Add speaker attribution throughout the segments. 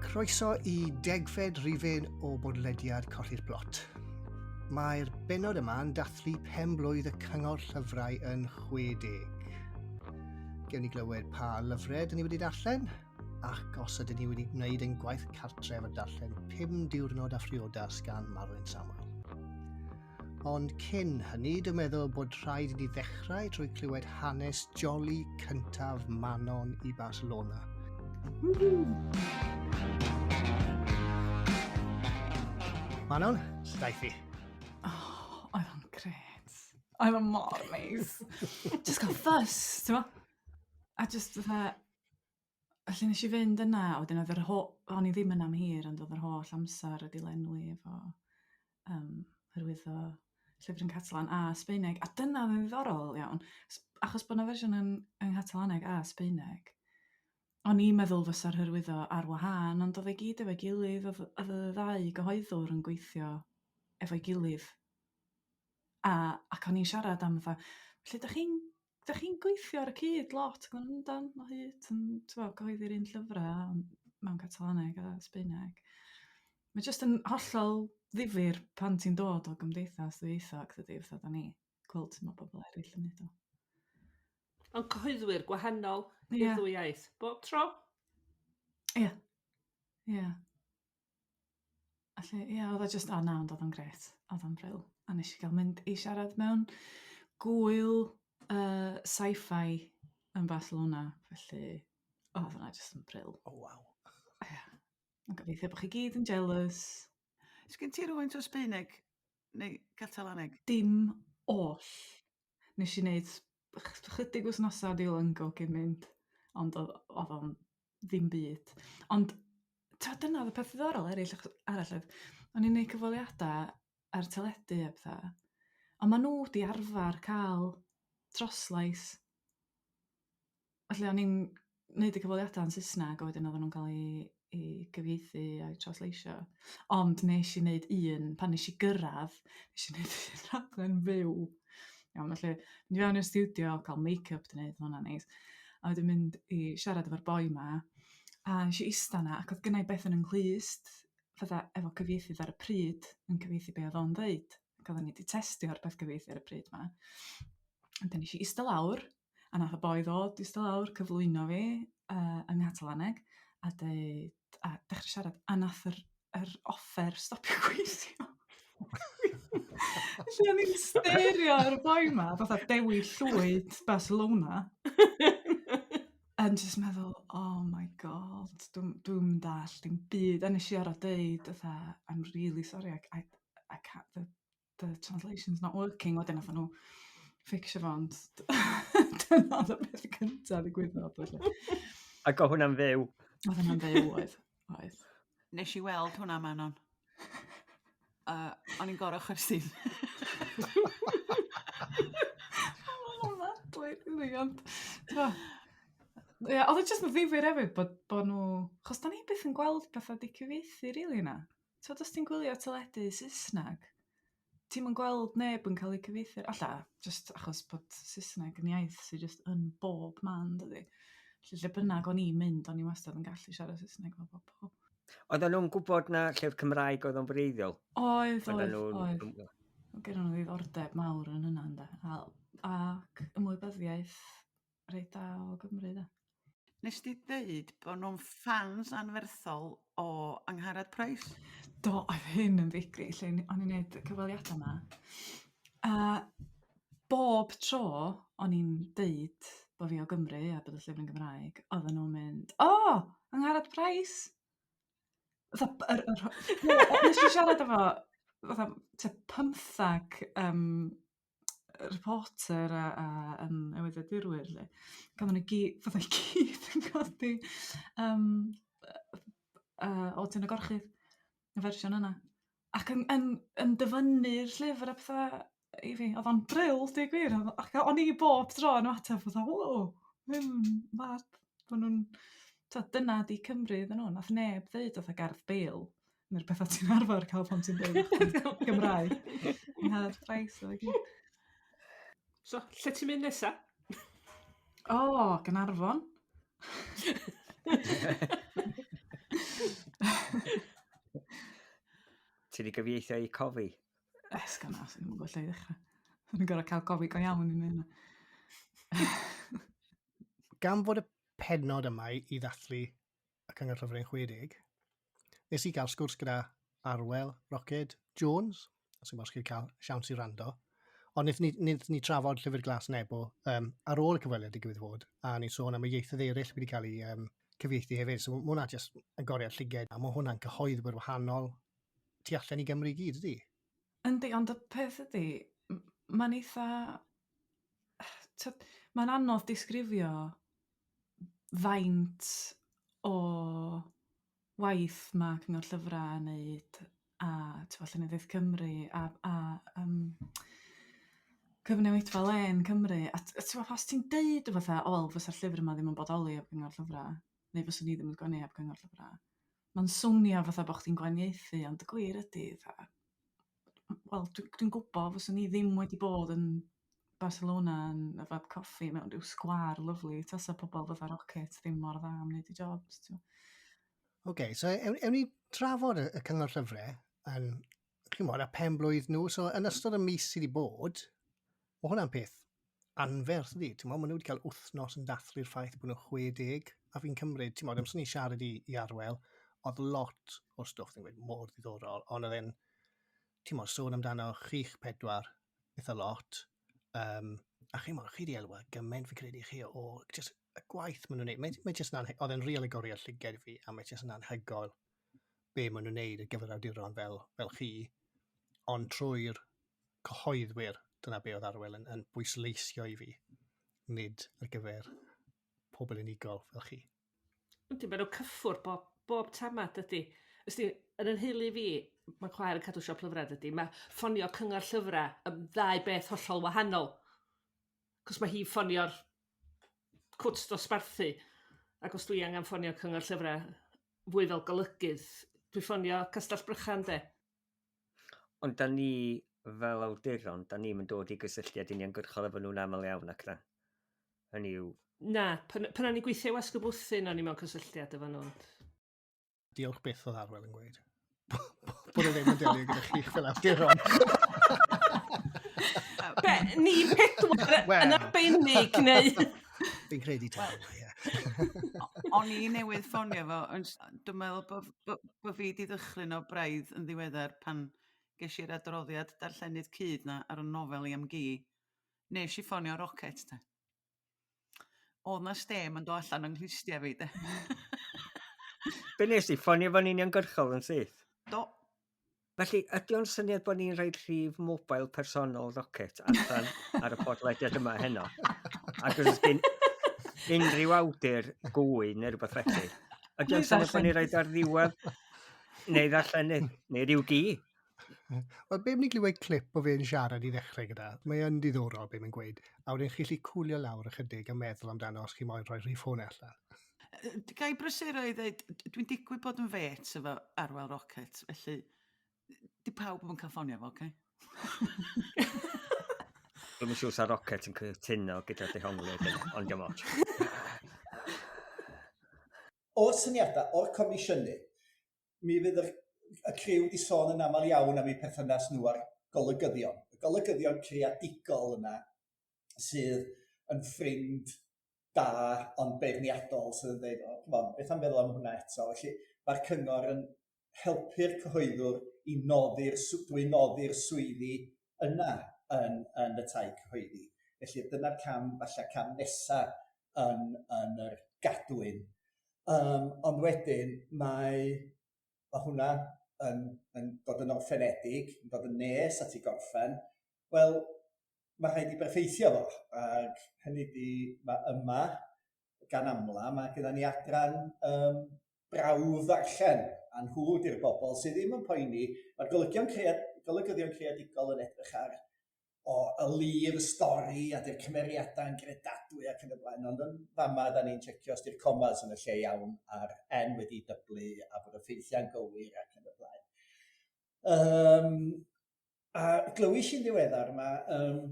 Speaker 1: Croeso i degfed rifyn o bodlediad Colli'r Plot. Mae'r bennod yma yn dathlu pen-blwydd y Cyngor Llyfrau yn 60. Gewn ni glywed pa lyfrau dyn ni wedi darllen, ac os ydyn ni wedi gwneud ein gwaith cartref a darllen 5 diwrnod a phriodas gan Marlyn Samuel. Ond cyn hynny, dwi'n meddwl bod rhaid i ni ddechrau trwy clywed hanes joli cyntaf Manon i Barcelona. Manon, sut aeth hi?
Speaker 2: Oh, oedd o'n gret. Oedd o'n mor neis. Just cael fuss, ti'n mo? A just fatha, Felly nes i fynd yna a wedyn oedd yr ho- o'n i ddim yna am hir ond oedd yr holl amser wedi lenwi efo yym hyrwyddo llyfr yn Catalan a Sbaeneg a dyna oedd yn ddiddorol iawn s- achos bod 'na fersiwn yn yng Nghatalaneg a Sbaeneg o'n i'n meddwl fysa'r hyrwyddo ar wahân ond oedd e gyd efo'i gilydd oedd oedd y ddau gyhoeddwr yn gweithio efo'i gilydd. A ac o'n i'n siarad am fatha 'Lly dach chi'n dach chi'n gweithio ar y cyd lot?' Ac o'n nhw 'yndan o hyd yn t'mo' cyhoeddi'r un llyfra' ond mewn Catalaneg a Sbaeneg. Mae jyst yn hollol ddifyr pan ti'n dod o gymdeithas ddwyieithog dydi fatha 'dan ni, gweld sut ma' pobl eraill yn neud o.
Speaker 3: Ond cyhoeddwyr gwahanol i'r ddwy iaith bob tro?
Speaker 2: Ia. Ia. Felly ie oedd o jyst o na ond oedd o'n grêt. Oedd o'n thrill. A nes i gael mynd i siarad mewn gŵyl yy sci-fi yn Barcelona felly oedd hwnna jyst yn thrill.
Speaker 1: O waw.
Speaker 2: Ia. Ond gobeithio bod chi gyd yn jealous.
Speaker 4: Sgen ti rywfaint o Sbaeneg neu Catalaneg?
Speaker 2: Dim oll. Nes i wneud chydig wythnosau o Duolingo cyn mynd ond oedd oedd o'n ddim byd. Ond t'od dyna oedd y peth ddiddorol eraill achos arall oedd o'n i'n neud cyfweliadau ar teledu a petha ond maen nhw 'di arfer cael troslais. Felly o'n i'n neud y cyfweliadau yn Saesneg a wedyn oedden nhw'n cael eu eu cyfieithu a'u trosleisio. Ond nes i wneud un, pan nes i gyrraedd, nes i wneud un rhaglen fyw. Iawn, felly mynd i fewn i'r stiwdio, cael make-up 'di wneud, oedd hwnna'n neis. A wedyn mynd i siarad efo'r boi 'ma, a nes i ista 'na ac oedd gynna i beth yn 'y nghlust fatha efo cyfieithydd ar y pryd yn cyfieithu be oedd o'n ddeud. Ac oedden ni 'di testio'r peth cyfieithu ar y pryd 'ma. Wedyn nes i ista lawr a nath y boi ddod ista lawr, cyflwyno fi yy yng Nghatalaneg a deud a dechrau siarad a nath yr yr offer stopio gweithio. Felly o'n i'n stario ar y boi 'ma fatha Dewi Llwyd Barcelona yn jyst meddwl oh my God dwi'm dwi'm yn dallt dim byd a nes i or'o' deud fatha I'm really sorry I I I can't the the translation's not working wedyn nathon nhw fficsio fo ond dyna oedd y peth cynta ddigwyddodd felly.
Speaker 5: Ac oedd hwnna'n fyw?
Speaker 2: Oedd hwnna'n fyw oedd, oedd.
Speaker 4: Nes i weld hwnna Manon. O'n i'n gorau chwerthin.
Speaker 2: Ofnadwy rili ond t'mo' ia oedd o jyst yn ddifyr hefyd bod bo' nhw... Achos 'dan ni byth yn gweld petha 'di cyfieithu rili na? T'od os ti'n gwylio teledu Saesneg, ti'm yn gweld neb yn cael eu cyfieithu. Alla jyst achos bod Saesneg yn iaith sy jyst yn bob man dydi? Felly lle bynnag o'n i'n mynd o'n i wastad yn gallu siarad Saesneg efo bobl.
Speaker 5: Oedden nhw'n gwybod na llyfr Cymraeg oedd o'n wreiddiol?
Speaker 2: Oedd, oedd, oedd. Oedd gennyn nhw ddiddordeb mawr yn hynna ynde, a ac ymwybyddiaeth reit da o Gymru 'de.
Speaker 4: Nes di ddeud bod nhw'n ffans anferthol o Angharad Price?
Speaker 2: Do, oedd hyn yn ddigri lle o'n i'n neud y cyfweliadau 'ma a bob tro o'n i'n deud bo' fi o Gymru a bod y llyfr yn Gymraeg oedden nhw'n mynd "O, Angharad Price!" Fatha b- yr yr Nes i siarad efo fatha tua pymthag yym reporter a a yym newyddiadurwyr 'lly. Ac oedden nhw i gyd fatha i gyd yn codi yym yy O Tyn y Gorchudd, y fersiwn yna. Ac yn yn yn dyfynnu'r llyfr a petha i fi. Oedd o'n thrill deud gwir oedd ac o'n i bob tro yn ymateb fatha "Wow, hyn yn mad." Bo' nhw'n t'od dyna 'di Cymru iddyn nhw. Nath neb ddeud fatha Gareth Bale neu'r petha ti'n arfer cael pan ti'n deud Gymraeg. Angharad Price oedd o i gyd.
Speaker 3: So, lle ti'n mynd nesa?
Speaker 2: O, Gaernarfon.
Speaker 5: Ti wedi gyfieithu i cofi?
Speaker 2: Esgana, sy'n ddim yn gwybod lle i ddechrau. Dwi'n gorau cael cofi go iawn i wneud hynna.
Speaker 1: Gan fod y pennod yma i ddathlu y Cyngor Llyfrau'n 60, nes i gael sgwrs gyda Arwel Rocket Jones, os yw'n chi cael siawns i rando. Ond wnaethon ni, wnaethon ni trafod Llyfr Glas Nebo um, ar ôl y cyfweliad digwydd fod, a ni'n sôn am y ieithoedd eraill wedi cael ei um, cyfieithu hefyd. So mae hwnna jyst yn goriad llyged, a mae hwnna'n cyhoeddwyr wahanol tu allan i Gymru i gyd, ydy?
Speaker 2: Yndi, ond y peth ydy, mae'n eitha... Mae'n anodd disgrifio faint o waith mae Cyngor Llyfrau yn wneud a t'mo' Llenyddiaeth Cymru a a yym Cyfnewidfa Lên Cymru a t- a t'mo' os ti'n deud fatha o wel fysa'r llyfr yma ddim yn bodoli heb Gyngor Llyfrau neu fyswn i ddim yn sgwennu heb Gyngor Llyfrau. Mae'n swnio fatha bo' chdi'n gwahaniaethu ond y gwir ydy fatha wel dwi dwi'n gwbo fyswn i ddim wedi bod yn Barcelona yn yfad coffi mewn rhyw sgwâr lyfli tasa pobol fatha Rocket ddim mor dda am wneud 'u jobs t'mo'?
Speaker 1: Oce, so ewn, ewn ni trafod y, y cyngor llyfrau yn, chi'n modd, a pen blwydd nhw. So yn ystod y mis sydd wedi bod, mae hwnna'n peth anferth ydy. Ti'n modd, maen nhw wedi cael wythnos yn dathlu'r ffaith bod nhw'n 60, a fi'n cymryd, ti'n modd, amser ni'n siarad i, i Arwel, oedd lot o'r stwff yn gweud mor ddiddorol, ond oedd e'n, ti'n modd, sôn amdano chi'ch pedwar eitha lot, um, a chi'n modd, chi di elwa gymaint fi'n credu chi o just y gwaith maen nhw'n neud. Mae, mae jyst yn anhy... Oedd e'n real agoriad llyged i fi, a mae jyst yn anhygoel be maen nhw'n neud ar gyfer awduron fel, fel chi, ond trwy'r cyhoeddwyr, dyna be oedd Arwel yn, yn bwysleisio i fi, nid ar gyfer pobl unigol fel chi.
Speaker 3: Yndi, maen nhw'n cyffwrdd bob, bob tamad, dydy. Ysdi, yn yn nheulu fi, mae chwaer yn cadw siop lyfrau, dydy. Mae ffonio cyngor llyfrau yn ddau beth hollol wahanol. Cos mae hi'n ffonio'r cwt dosbarthu, ac os dwi angen ffonio cyngor llyfrau fwy fel golygydd, dwi'n ffonio Castell Brychan, de.
Speaker 5: Ond da ni fel awduron, da ni'm yn dod i gysylltiad uniongyrchol efo nhw'n aml iawn ac na. Hynny yw...
Speaker 3: Na, pan, pan o'n i'n gweithio i Wasg y Bwthyn, o'n i mewn cysylltiad efo nhw. Ond...
Speaker 1: Diolch byth oedd Arwel yn gweud. Bod o ddim yn delio gyda chi fel awduron.
Speaker 3: Be, ni pedwar well. yn arbennig neu...
Speaker 1: Fi'n credu taw, ie.
Speaker 4: O'n i newydd ffonio fo, ond dwi'n meddwl bod bo, bo fi 'di ddychryn o braidd yn ddiweddar pan ges i'r adroddiad darllenydd cudd 'na ar y nofel i am gi. Nes i ffonio Rocket 'de. O'dd 'na stêm yn dod allan yng nghlustiau fi 'de.
Speaker 5: Be nes di, ffonio fo'n uniongyrchol yn syth?
Speaker 4: Do.
Speaker 5: Felly, ydy o'n syniad bod ni'n rhoi rhif mobile personol Rocket allan ar y podlediad yma heno? Ac os gen unrhyw awdur gŵyn neu rhywbeth felly, ydy o'n syniad bod ni'n rhoi ar ddiwedd neu ddarllenydd, neu rhyw gi?
Speaker 1: Wel, be ni'n glywed clip o fe'n siarad i ddechrau gyda, mae yn diddorol be mae'n gweud, a wedyn chi'n gallu cwlio lawr ychydig a meddwl amdano os chi moyn rhoi rhif ffôn e allan.
Speaker 4: Ga i brysuro i ddeud, dwi'n digwydd bod yn fêt efo Arwel Rocket, felly di pawb yn cael ffonio fo, oce?
Speaker 5: Dwi'm yn siŵr sa Rocket yn cytuno gyda dehongliad yna, ond diolch ots.
Speaker 6: O'r syniadau, o'r comisiynu, mi fydd y, y criw wedi sôn yn aml iawn am eu perthynas nhw â'r golygyddion. Y golygyddion creadigol yna sydd yn ffrind da ond beirniadol sydd yn dweud, oh, come on, beth am feddwl am hwnna eto? Felly mae'r cyngor yn helpu'r cyhoeddwr i noddi'r, drwy noddi'r swyddi yna yn, yn y tai cyhoeddi. Felly dyna'r cam, falle cam nesaf yn, yn yr gadwyn. Um, ond wedyn mae, mae hwnna yn, yn dod yn orffenedig, yn dod yn nes at ei gorffen. Wel, mae rhaid i berffeithio fo, ac hynny ydi, mae yma, gan amla, mae gyda ni adran um, brawf ddarllen, a nhw di'r bobl sydd ddim yn poeni. Mae'r golygion cread, golygyddion creadigol yn edrych ar o, y lif, y stori, a di'r cymeriadau'n gredadwy ac yn y blaen, ond yn fama da ni'n checio os di'r comas yn y lle iawn a'r N wedi dyblu a bod y ffeithiau'n gywir ac yn y blaen. Um, A glywis i'n ddiweddar ma' yym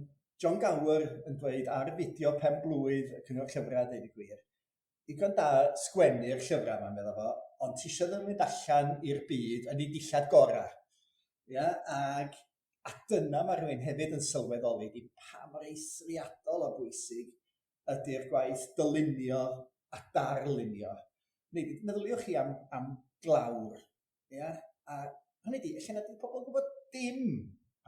Speaker 6: John Gower yn dweud ar fideo pen blwydd y Cyngor Llyfrau a deud y gwir, digon da sgwennu'r llyfrau yma, medda fo, ond ti isio nhw mynd allan i'r byd yn eu dillad gorau. Ia, ag a dyna mae rhywun hefyd yn sylweddoli di pa mor eithriadol o bwysig ydy'r gwaith dylunio a darlunio. Neu meddyliwch chi am, am glawr, ia? A hynny di, lle nad ydy pobl yn gwybod dim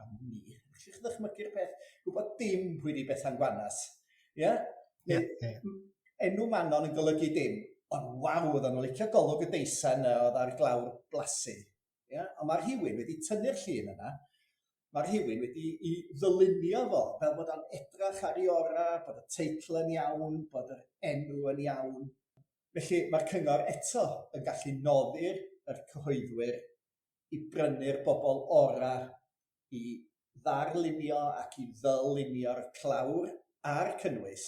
Speaker 6: am ni. Allwch chi ddychmygu'r peth, gwybod dim pwy di Bethan Gwanas. Ia? Neu, yeah, yeah. Enw Manon yn golygu dim, ond waw, oedden nhw'n licio golwg y deisen yna oedd ar glawr blasu. Ia? Ond mae rhywun wedi tynnu'r llun yna, mae rhywun wedi i ddylunio fo fel bod o'n edrach ar ei orau, bod y teitl yn iawn, bod yr enw yn iawn. Felly mae'r cyngor eto yn gallu noddi'r yr cyhoeddwyr i brynu'r bobl orau i ddarlunio ac i ddylunio'r clawr a'r cynnwys,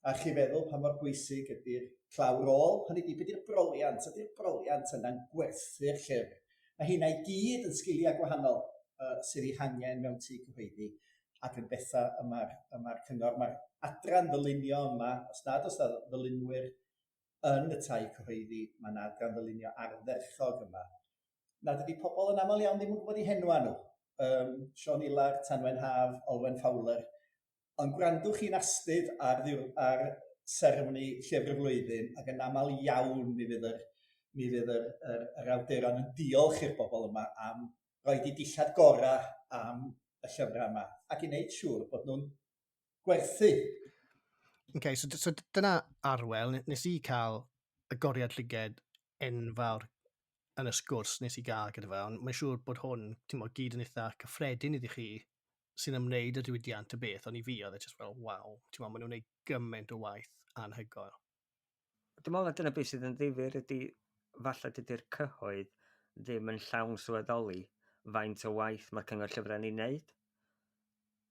Speaker 6: a chi feddwl pa mor bwysig ydy'r clawr ôl, hynny ydy, be di'r broliant, ydy'r broliant yna'n gwerthu'r llyfr? Mae hynna i gyd yn sgiliau gwahanol uh, sydd eu hangen mewn tŷ cyhoeddi ac yn bethau y mae'r y mae'r cyngor, mae'r adran ddylunio yma, os nad oes ddylunwyr yn y tai cyhoeddi, mae yna adran ddylunio ardderchog yma nad ydy pobl yn aml iawn ddim yn gwybod eu henwa nhw. Um, Siôn Ilar, Tanwen Haf, Olwen Fowler. Ond gwrandwch chi'n astud ar, ar seremoni Llyfr y Flwyddyn ac yn aml iawn mi fydd yr, mi fydd yr, yr, yr awduron yn diolch i'r bobl yma am roi di dillad gorau am y llyfrau yma ac i wneud siŵr bod nhw'n gwerthu.
Speaker 1: Okay, so, so dyna Arwel, nes i cael y goriad llyged enfawr yn y sgwrs nes i gael gyda fe, ond mae'n siŵr bod hwn, ti'n mo, gyd yn eitha cyffredin iddi chi sy'n ymwneud â diwydiant y beth, ond i fi oedd e just fel, waw, ti'n mo, maen nhw'n gwneud gymaint o waith anhygoel.
Speaker 5: Dwi'n meddwl na dyna beth sydd yn ddifyr ydy falle dydy'r cyhoedd ddim yn llawn sylweddoli faint o waith mae'r Cyngor Llyfrau'n ei wneud.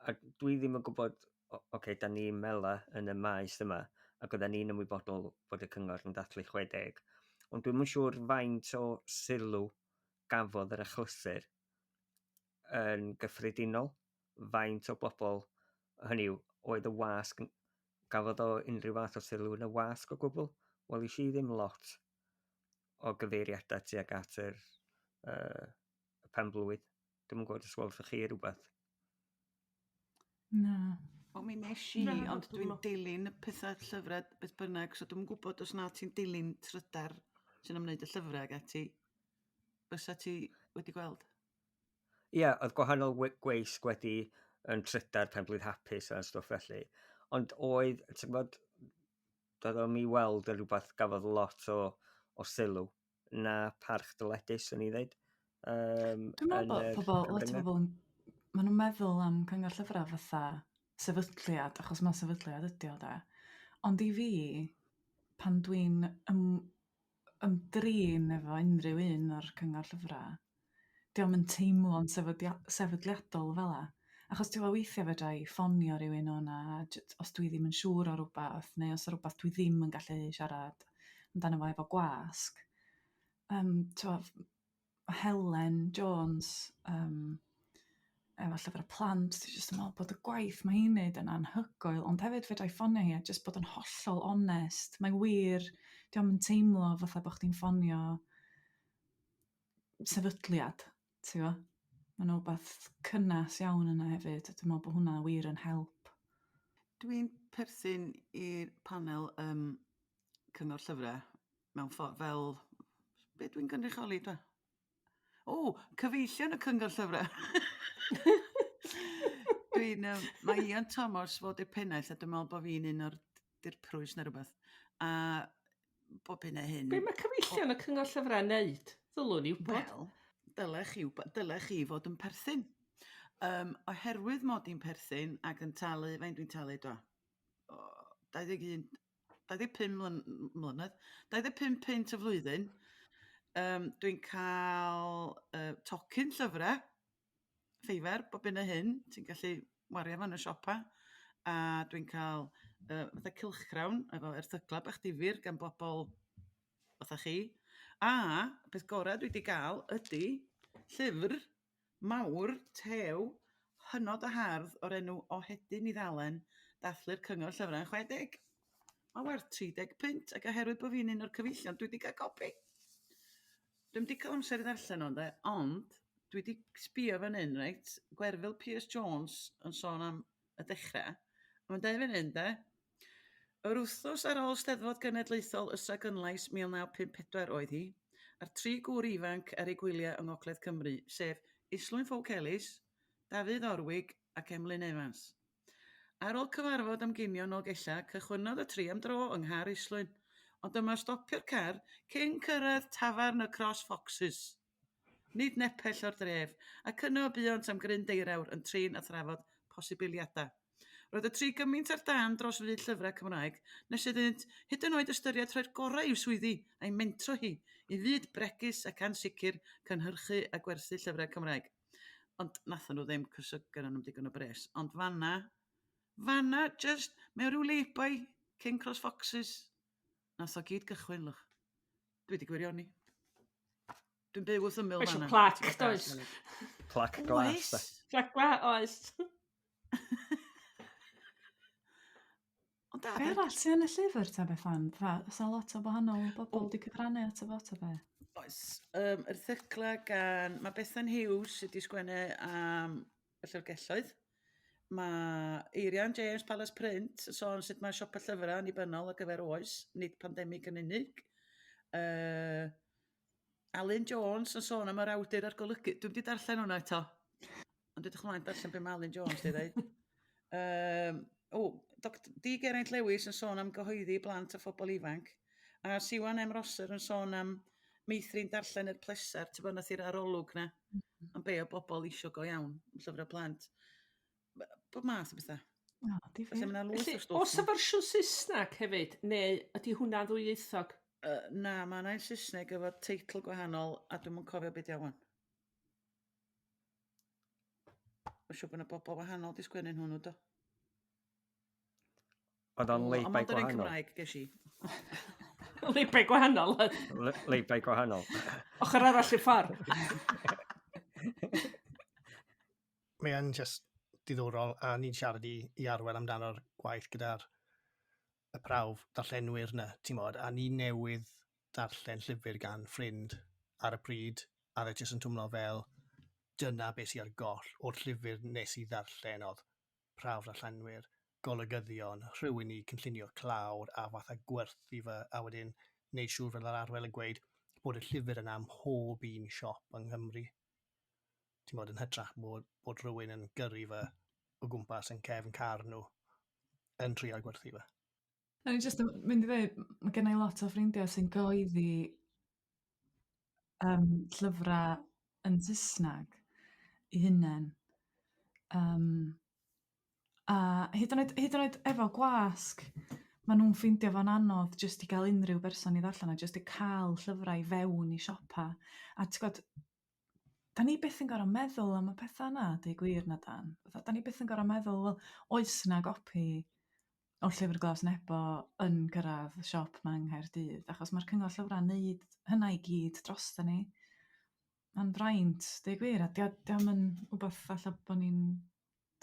Speaker 5: A dwi ddim yn gwybod, oce, okay, da ni'n mela yn y maes yma, ac oedden ni'n ymwybodol bod y cyngor yn dathlu 60, ond dwi'm yn siŵr faint o sylw gafodd yr achlysur yn gyffredinol, faint o bobl, hynny yw, oedd y wasg, gafodd o unrhyw fath o sylw yn y wasg o gwbl? Wel, i ddim lot o gyfeiriadau tuag at yr, uh, y penblwydd. Dwi'm yn gwybod os welsoch chi rhywbeth.
Speaker 2: Na.
Speaker 4: Wel, mi nes i, Na, ond dwi'n dilyn y pethau llyfrau beth bynnag, so dwi'm yn gwybod os na ti'n dilyn trydar sy'n ymwneud y llyfrau ag ati. Fysa ti wedi gweld?
Speaker 5: Ie, yeah, oedd gwahanol gweisg wedi yn trydar pen blwydd hapus a stwff felly. Ond oedd, ti'n gwybod, doedd o'm i weld yn rhywbeth gafodd lot o, o sylw na parch dyledus, o'n i ddeud.
Speaker 2: Um, Dwi'n meddwl bod pobl, lot o bobl, yn, maen nhw'n meddwl am cyngor llyfrau fatha sefydliad, achos mae sefydliad ydi o da. Ond i fi, pan dwi'n ym, ymdrin efo unrhyw un o'r cyngor llyfrau, dio'm yn teimlo'n sefydliadol fel 'a. Achos ti'n gwbod weithia' fedra i ffonio rywun o 'na os dwi ddim yn siŵr o rwbath neu os 'na rwbath dwi ddim yn gallu siarad amdano fo efo gwasg. Yym t'mo' Helen Jones yym efo llyfra' plant dwi jyst yn me'wl bod y gwaith ma' hi'n neud yn anhygoel ond hefyd fedrai ffonio hi a jyst bod yn hollol onest. Mae'n wir 'di o'm yn teimlo fatha bo' chdi'n ffonio sefydliad ti 'bo'? Ma' 'na wbath cynnas iawn yna hefyd a dwi me'wl bo' hwnna wir yn help.
Speaker 4: Dwi'n perthyn i'r panel um, cyngor llyfrau mewn ffordd fel be dwi'n gynrychioli dwa? O, cyfeillion y cyngor llyfrau. dwi'n, um, mae Ian Thomas fod i'r pennaeth a dwi'n meddwl bod fi'n un o'r dirprwys neu rhywbeth. A bob hyn a hyn.
Speaker 3: Be mae cyfeillion y cyngor llyfrau yn neud? Ddylwn i wybod.
Speaker 4: Wel, dylech chi, dylech chi fod yn perthyn. Um, oherwydd mod i'n perthyn ac yn talu, faint dwi'n talu dwa? O, 21, 25 mlynedd, 25 punt y flwyddyn. Um, dwi'n cael uh, tocyn llyfrau, ffeifer, bob hyn a hyn, ti'n gallu wario fo yn y siopa. A dwi'n cael uh, fatha cylchgrawn efo erthyglau bach difyr gan bobl fatha chi. A peth gorau dwi wedi gael ydy llyfr mawr, tew, hynod o hardd o'r enw O Hedyn i Ddalen, dathlu'r Cyngor Llyfrau yn 60. Mae werth 30 punt ac oherwydd bod fi'n un o'r cyfeillion dwi wedi cael copi. Dwi'm 'di cael amser i ddarllen o ynde, ond... Dwi wedi sbio fan hyn, reit? Gwerfyl Pierce Jones yn sôn am y dechrau. A mae'n deud fan hyn, de. Yr wythnos ar ôl Steddfod Genedlaethol Ystradgynlais 1954 oedd hi, a'r tri gŵr ifanc ar eu gwyliau yng Ngogledd Cymru, sef Islwyn Ffowc Elis, Dafydd Orwig ac Emlyn Evans. Ar ôl cyfarfod am ginio yn Nolgellau, cychwynnodd y tri am dro yng nghar Islwyn, ond dyma stopio'r car cyn cyrraedd tafarn y Cross Foxes. Nid nepell o'r dref, ac yno y buont am gryn deirawr yn trin a thrafod posibiliadau. Roedd y tri gymaint ar dân dros fyd llyfrau Cymraeg nes iddynt hyd yn oed ystyried rhoi'r gorau i'w swyddi a'i mentro hi i fyd bregus ac ansicr cynhyrchu a gwerthu llyfrau Cymraeg. Ond nathon nhw ddim cos oedd gynnon nhw'm digon o bres. Ond fanna, fanna, just mewn rhyw lay-by cyn Cross Foxes, nath o gyd gychwyn, lwch. Dwi wedi gwirioni. Dwi'n byw wrth ymyl
Speaker 3: fanna. Plac, does?
Speaker 5: Plac glas.
Speaker 3: Plac glas, oes.
Speaker 2: Ond da, Be arall sy'n yn y llyfr ta Bethan? Fatha, oes 'na lot o wahanol bobl wedi cyfrannu ato fo ta be?
Speaker 4: Oes. Erthygla gan... Mae Bethan Hughes sydd wedi sgwennu am y llyfrgelloedd. Mae Eirian James Palace Print yn sôn sut mae siopa llyfrau annibynnol ar gyfer oes, nid pandemig yn unig. Alun Jones yn sôn am yr awdur a'r golygu. Dwi'm 'di darllen hwnna eto. Ond edrych ymlaen darllen be mae Alun Jones 'di ddeud. Um, o, Dr D Geraint Lewis yn sôn am gyhoeddi i blant a phobl ifanc. A Siwan M Rosser yn sôn am meithrin darllen er pleser. Ti'n bod, nath i'r arolwg na. Am be o bobl isio go iawn, llyfrau plant. Bob math o bethau.
Speaker 2: O, difyr.
Speaker 4: Felly mae 'na lwyth o stwff.
Speaker 3: Oes 'na fersiwn Saesneg hefyd, neu ydy hwnna'n ddwyieithog?
Speaker 4: Na, mae 'na un Saesneg efo teitl gwahanol a dwi'm yn cofio be 'di o 'wan. Mae'n siŵr bod 'na bobl wahanol 'di sgwennu hwnnw do.
Speaker 5: Oedd o'n
Speaker 4: Ond
Speaker 5: lay-by
Speaker 4: mond yr un
Speaker 5: gwahanol.
Speaker 4: Cymraeg ges i.
Speaker 3: Lay-by gwahanol.
Speaker 5: Lay-by gwahanol.
Speaker 3: Ochr arall i'r ffordd.
Speaker 1: Mae yn just diddorol, a ni'n siarad i Arwel amdano'r gwaith gyda'r y prawf darllenwyr 'na, ti'n mod, a ni newydd darllen llyfr gan ffrind ar y pryd, a fe jyst yn twmlo fel dyna beth sydd ar goll o'r llyfr nes i ddarllen oedd prawf darllenwyr, golygyddion, rhywun i cynllunio clawr a fatha gwerthu fe, a wedyn wneud siŵr fel yr Arwel yn gweud bod y llyfr yna ym mhob un siop yng Nghymru. Ti'n bod yn hytrach bod rhywun yn gyrru fe o gwmpas yn cefn car nhw yn trial gwerthu fe.
Speaker 2: O'n i jyst yn mynd i ddweud, mae gen i lot o ffrindiau sy'n gyhoeddi llyfrau yn Saesneg eu hunain. A hyd yn oed, hyd yn oed efo gwasg, maen nhw'n ffeindio fo'n anodd jyst i gael unrhyw berson i ddarllen o, jyst i cael llyfrau i fewn i siopa. A ti'n gwybod, da ni byth yn gorfod meddwl am y pethau yna, deud gwir na Dan. Fatha, da ni byth yn gorfod meddwl, wel, oes 'na gopi o'r Llyfr Glas Nebo yn cyrraedd y siop 'ma yng Nghaerdydd? Achos mae'r Cyngor Llyfrau'n neud hynna i gyd drosta ni. Mae'n fraint, deud gwir, a 'di o'm yn wbath falle bod ni'n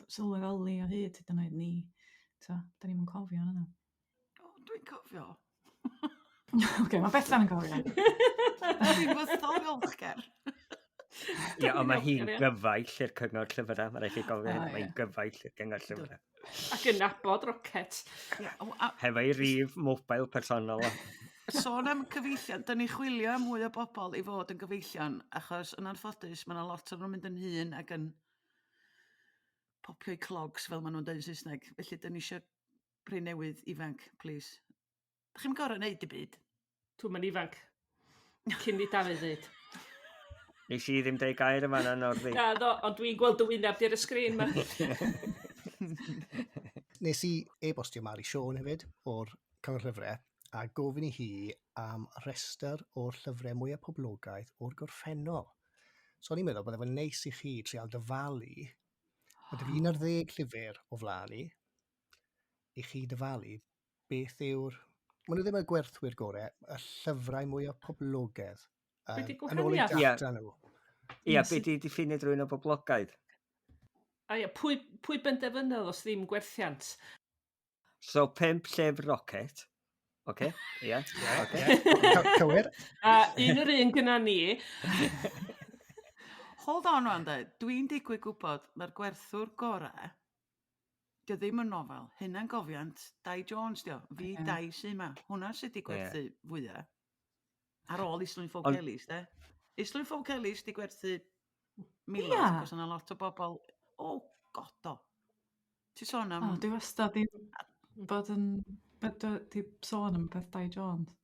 Speaker 2: sylweddoli o hyd, hyd yn oed ni. Tibod, da ni'm yn cofio hynna.
Speaker 4: O, dwi'n cofio.
Speaker 2: Oce, mae Bethan yn cofio.
Speaker 4: Dwi'n fythol ddiolchgar.
Speaker 5: Ie, ond mae hi'n gyfaill i'r Cyngor Llyfrau, mae'n rhaid chi gofio hynny, mae'n gyfaill i'r Cyngor Llyfrau.
Speaker 3: Ac yn nabod Rocket.
Speaker 4: Ie, o, a
Speaker 5: Hefo ei rif mobile personol o.
Speaker 4: Sôn am cyfeillion, da ni'n chwilio am mwy o bobl i fod yn gyfeillion, achos yn anffodus mae yna lot o'n nhw'n mynd yn hŷn ac yn popio'u clogs fel maen nhw'n dweud yn Saesneg. Felly da ni eisiau rhai newydd ifanc, please. Da chi'm gorfod neud dim byd.
Speaker 3: Dwi'm yn ifanc. Cyn i Dafydd ddeud.
Speaker 5: Nes i ddim deud gair yma na Norddi.
Speaker 3: Na, do, ond dwi'n gweld dy wyneb di ar y sgrin ma.
Speaker 1: Nes i e-bostio Mari Siôn hefyd o'r Cyngor Llyfrau a gofyn i hi am restr o'r llyfrau mwyaf poblogaidd o'r gorffennol. So o'n i'n meddwl bydde fo'n neis i chi trial dyfalu. Mae 'da fi 11 llyfr o flaen i, i chi dyfalu beth yw'r... Maen nhw ddim y gwerthwyr gorau, y llyfrau mwyaf poblogaidd.
Speaker 3: Be 'di
Speaker 1: Yn ôl eu
Speaker 3: gwahaniaeth?
Speaker 1: data nhw.
Speaker 5: Ia, be di diffiniad rhywun o boblogaidd?
Speaker 3: A ia, pwy benderfynodd os ddim gwerthiant?
Speaker 5: So, 5 llyfr Rocket. Oce, ia. Oce.
Speaker 1: Cywir.
Speaker 3: A un yr un gyna ni.
Speaker 4: Hold on rwan de, dwi'n digwydd gwybod mae'r gwerthwr gorau, dio ddim yn nofel, hynna'n gofiant Dai Jones dio, fi yeah. Dai sy yma. Hwna sydd wedi gwerthu yeah. fwyaf. Ar ôl Islwyn Ffowc Ond... Elis, de. Islwyn Ffowc Elis di gwerthu miloedd, yeah. cos yna lot o bobl, o, oh, god o. Ti sôn am...
Speaker 2: O, dwi wastad di bod yn... Di sôn am beth Dai Jones.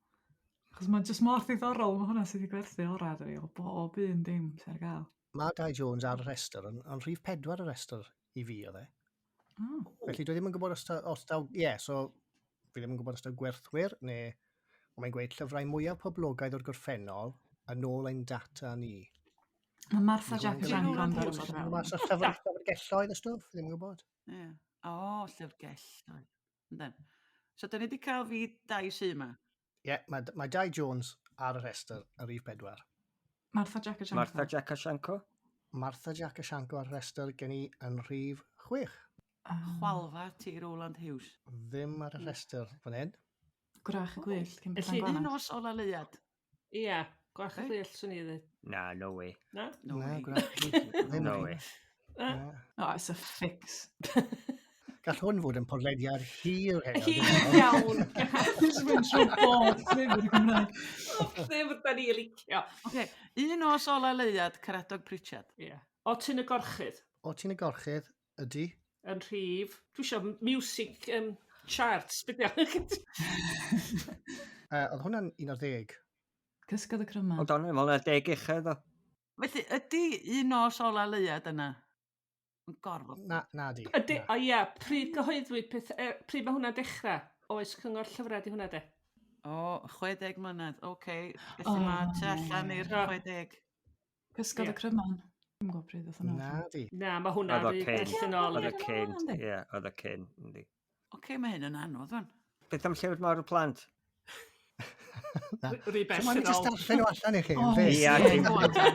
Speaker 2: Achos mae'n just mor ddiddorol, mae hwnna sydd wedi gwerthu orau, dydi, o bob un dim sydd ar gael.
Speaker 1: Mae Dai Jones ar y rhestr, ond on rhif 4 y rhestr i fi oedd e.
Speaker 2: Oh.
Speaker 1: Felly dwi ddim yn gwybod os, ta, os daw, ie, yeah, so fi ddim yn gwybod os daw gwerthwyr, neu ond mae'n gweud llyfrau mwyaf poblogaidd o'r gorffennol yn ôl ein data ni.
Speaker 2: Mae Martha Jack
Speaker 1: Sianco yn dod o'r Mas o llyfr, llyfrgelloedd y stwff, ddim yn gwybod.
Speaker 4: Ie. Yeah. O, oh, llyfrgelloedd. Yndyn. So, dyn ni wedi cael fi dau sy yma.
Speaker 1: Ie, yeah, mae, mae Dai Jones ar y rhestr ar rhif 4.
Speaker 2: Martha Jack Sianco.
Speaker 5: Martha Jack Sianco.
Speaker 1: Martha Jack Sianco ar rhestr gen i yn rhif 6.
Speaker 4: Chwalfa ti Roland Hughes.
Speaker 1: Ddim ar y rhestr fan hyn.
Speaker 2: Gwrach y Gwyllt. Cyn
Speaker 3: Felly,
Speaker 4: Un nos ola leuad.
Speaker 3: Ia, Gwrach y Gwyllt swn i ddweud.
Speaker 5: Na, no way.
Speaker 3: Na?
Speaker 4: No
Speaker 1: Na,
Speaker 4: way.
Speaker 1: Gwrach y Gwyllt. Ddim
Speaker 5: No
Speaker 1: rhi-
Speaker 5: way.
Speaker 3: Na?
Speaker 1: Na.
Speaker 2: Oh, it's a fix.
Speaker 1: Gall hwn fod yn podlediad hir heno.
Speaker 3: Hir
Speaker 1: dwi'n meddwl.
Speaker 3: iawn.
Speaker 2: Just mynd trwy bob llyfr Gymraeg.
Speaker 3: Llyfr da ni licio.
Speaker 4: Oce, un nos ola leuad, Caradog Pritchard.
Speaker 3: Ia. O Tyn y Gorchudd.
Speaker 1: O ti'n y gorchudd, ydy.
Speaker 3: Yn rhif. Dwi eisiau music charts. Be di o?
Speaker 1: Oedd hwnna'n 11.
Speaker 2: Cysgodd y cryma.
Speaker 5: Ond o'n i'n meddwl na deg uchel ddo.
Speaker 4: Felly, ydy un nos ola leuad yna? Yn gorfod.
Speaker 1: Na, na di.
Speaker 3: Ydy,
Speaker 1: Na.
Speaker 3: o ia, pryd gyhoeddwyd peth, pryd mae hwnna'n dechrau? Oes cyngor llyfrau di hwnna de?
Speaker 4: O, 60 mlynedd, oce. Okay. Felly
Speaker 2: O,
Speaker 4: mae tu allan i'r
Speaker 3: ie.
Speaker 4: 60.
Speaker 2: Cysgodd
Speaker 3: Ie.
Speaker 2: y cryman. Dwi'n gwybod pryd oedd hwnna.
Speaker 1: Na di.
Speaker 3: Na, mae hwnna
Speaker 5: Oedd o
Speaker 3: rhy
Speaker 5: cyn.
Speaker 3: bell yn ôl.
Speaker 5: Oedd o
Speaker 2: Ie.
Speaker 5: cyn,
Speaker 2: Yndi.
Speaker 5: ie, oedd o cyn, yndi.
Speaker 4: Oce, okay, mae hyn yn anodd, fan.
Speaker 5: Beth am llyfr mawr y plant?
Speaker 1: Na.
Speaker 3: Rhy
Speaker 1: So
Speaker 3: bell
Speaker 1: mae'n
Speaker 3: yn
Speaker 1: jyst
Speaker 3: ôl.
Speaker 1: darllen nhw allan i chi.
Speaker 2: O,
Speaker 1: yn fe?
Speaker 5: Ia,
Speaker 2: ie.
Speaker 5: dim-
Speaker 4: Go on, te.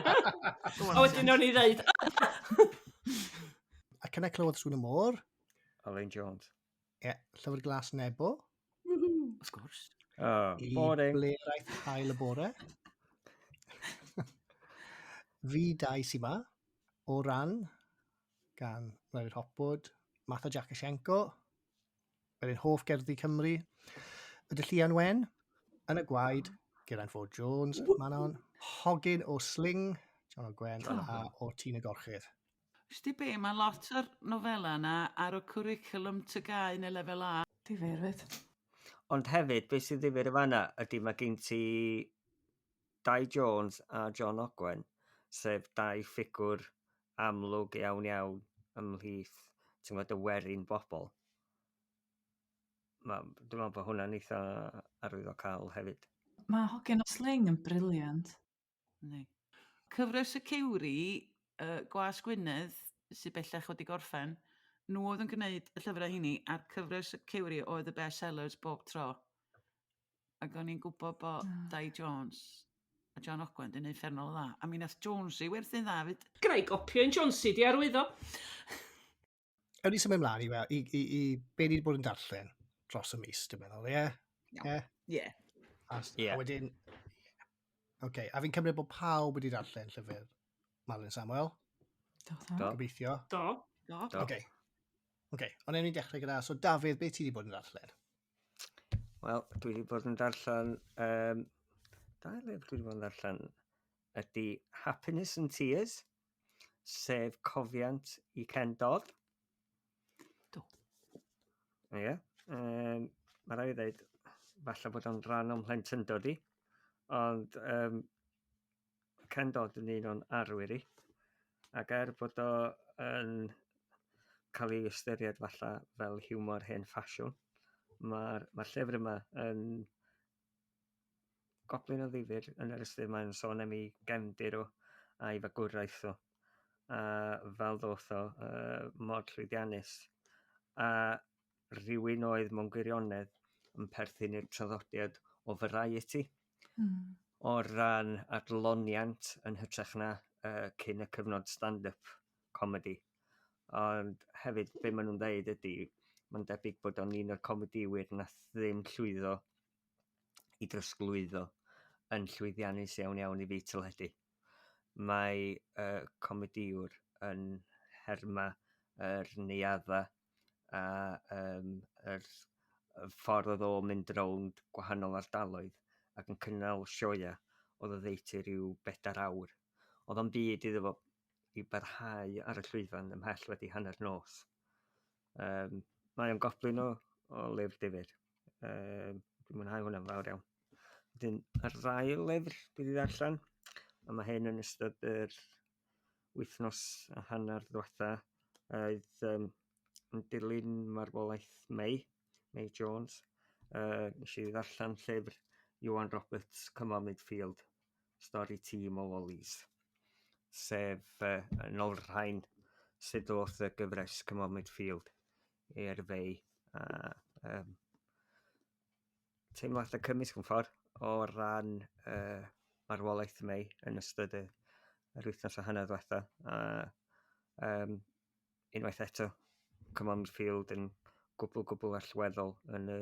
Speaker 4: Go on,
Speaker 3: A wedyn o'n i ddeud,
Speaker 1: Ac yna clywodd sŵn y môr.
Speaker 5: Owen Jones.
Speaker 1: Ie, Llyfr Glas Nebo.
Speaker 4: Wrth gwrs.
Speaker 5: Oh,
Speaker 1: I
Speaker 5: boring.
Speaker 1: ble aeth hael y bore. Fi dau sy ma. O ran, gan Mary Hopwood, Martha Jakashenko, wedyn Hoff Gerddi Cymru, y Dylluan Wen, Yn y Gwaed, Geraint Ford Jones, Manon, Hogyn o Sling, John Ogwen, a o Tîn y Gorchudd.
Speaker 4: Sti be, mae lot o'r nofela yna ar y cwricwlwm TGAU neu lefel A.
Speaker 2: Difyr fyd.
Speaker 5: Ond hefyd, beth sydd ddifyr y fanna ydy mae gen ti Dai Jones a John Ogwen, sef dau ffigwr amlwg iawn iawn ymhlith, ti'n gwybod, y werin bobl. Ma, dwi'n meddwl bod hwnna'n eitha arwyddocaol hefyd.
Speaker 2: Mae Hogyn o Sling yn briliant.
Speaker 4: Yndi. Cyfres y Cewri, Gwas Gwynedd, sydd bellach wedi gorffen, nhw oedd yn gwneud y llyfrau hynny, a'r cyfres y Cewri oedd y best sellers bob tro. Ac o'n i'n gwybod bod
Speaker 2: Ah.
Speaker 4: Dai Jones a John Ogwen di wneud ffernol o dda. A mi nath Jonesy werthu'n dda fyd.
Speaker 3: Gnau gopio yn Jonesy di arwyddo.
Speaker 1: Ewn ni symud ymlaen i, wel, i be ni wedi bod yn darllen dros y mis, dwi'n meddwl, ie?
Speaker 4: Iawn.
Speaker 1: Ie?
Speaker 4: Ie.
Speaker 1: A,
Speaker 5: Ie.
Speaker 1: a wedyn... Oce, a fi'n cymryd bod pawb wedi darllen llyfr Marlon Samuel,
Speaker 2: Do, do.
Speaker 5: Do.
Speaker 1: gobeithio.
Speaker 3: Do.
Speaker 4: Do.
Speaker 5: Do.
Speaker 1: Oce. Oce, ond ewn ni dechrau gyda... So, Dafydd, beth ti wedi bod yn darllen?
Speaker 5: Wel, dwi wedi bod yn darllen... Dau lyfr dwi wedi bod yn darllen ydy Happiness and Tears, sef cofiant i Ken Dodd.
Speaker 4: Do.
Speaker 5: Ie. Mae rhaid i ddweud, falle bod o'n rhan o'm mhlentyndod i, ond Ken Dodd yn un o'n arwyr i, ac er bod o yn cael ei ystyried falle fel hiwmor hen ffasiwn, mae'r ma llyfr yma yn goblin o ddifyr yn yr ystyr mae'n sôn am ei gefndir o a'i fagwraeth o, a fel ddoth o mor llwyddiannus. A rhywun oedd mewn gwirionedd yn perthyn i'r traddodiad o variety o ran adloniant yn hytrach na cyn y cyfnod stand-up comedy. Ond hefyd, be maen nhw'n dweud ydy, mae'n debyg bod o'n un o'r comediwyr nath ddim llwyddo i drosglwyddo yn llwyddiannus iawn iawn i fi teledu. Mae y comedïwr yn herma yr neuadda a um, yr ffordd oedd o'n mynd rownd gwahanol ardaloedd ac yn cynnal sioea oedd oddeutu rhyw bedair awr. Oedd o'n byd iddo fo i barhau ar y llwyfan ymhell wedi hanner nos. Um, mae o'n goblyn o, o lyfr difyr. Um, dwi'n mwynhau hwnna'n fawr iawn. Wedyn, yr ail lyfr dwi wedi ddarllen, a mae hyn yn ystod yr wythnos a hanner ddwetha, oedd um, yn dilyn marwolaeth May, May Jones. Uh, nes i ddarllen llyfr Iwan Roberts, Come On Midfield, stori tîm o Wallies, sef uh, yn olrhain sut oedd y gyfres Come On Midfield i'r fei. A, um, teimladau cymysg yn ffordd o ran uh, marwolaeth May yn ystod y, yr wythnos a hanner ddiwetha. A um, unwaith eto, Come On Midfield yn gwbl gwbl allweddol yn y,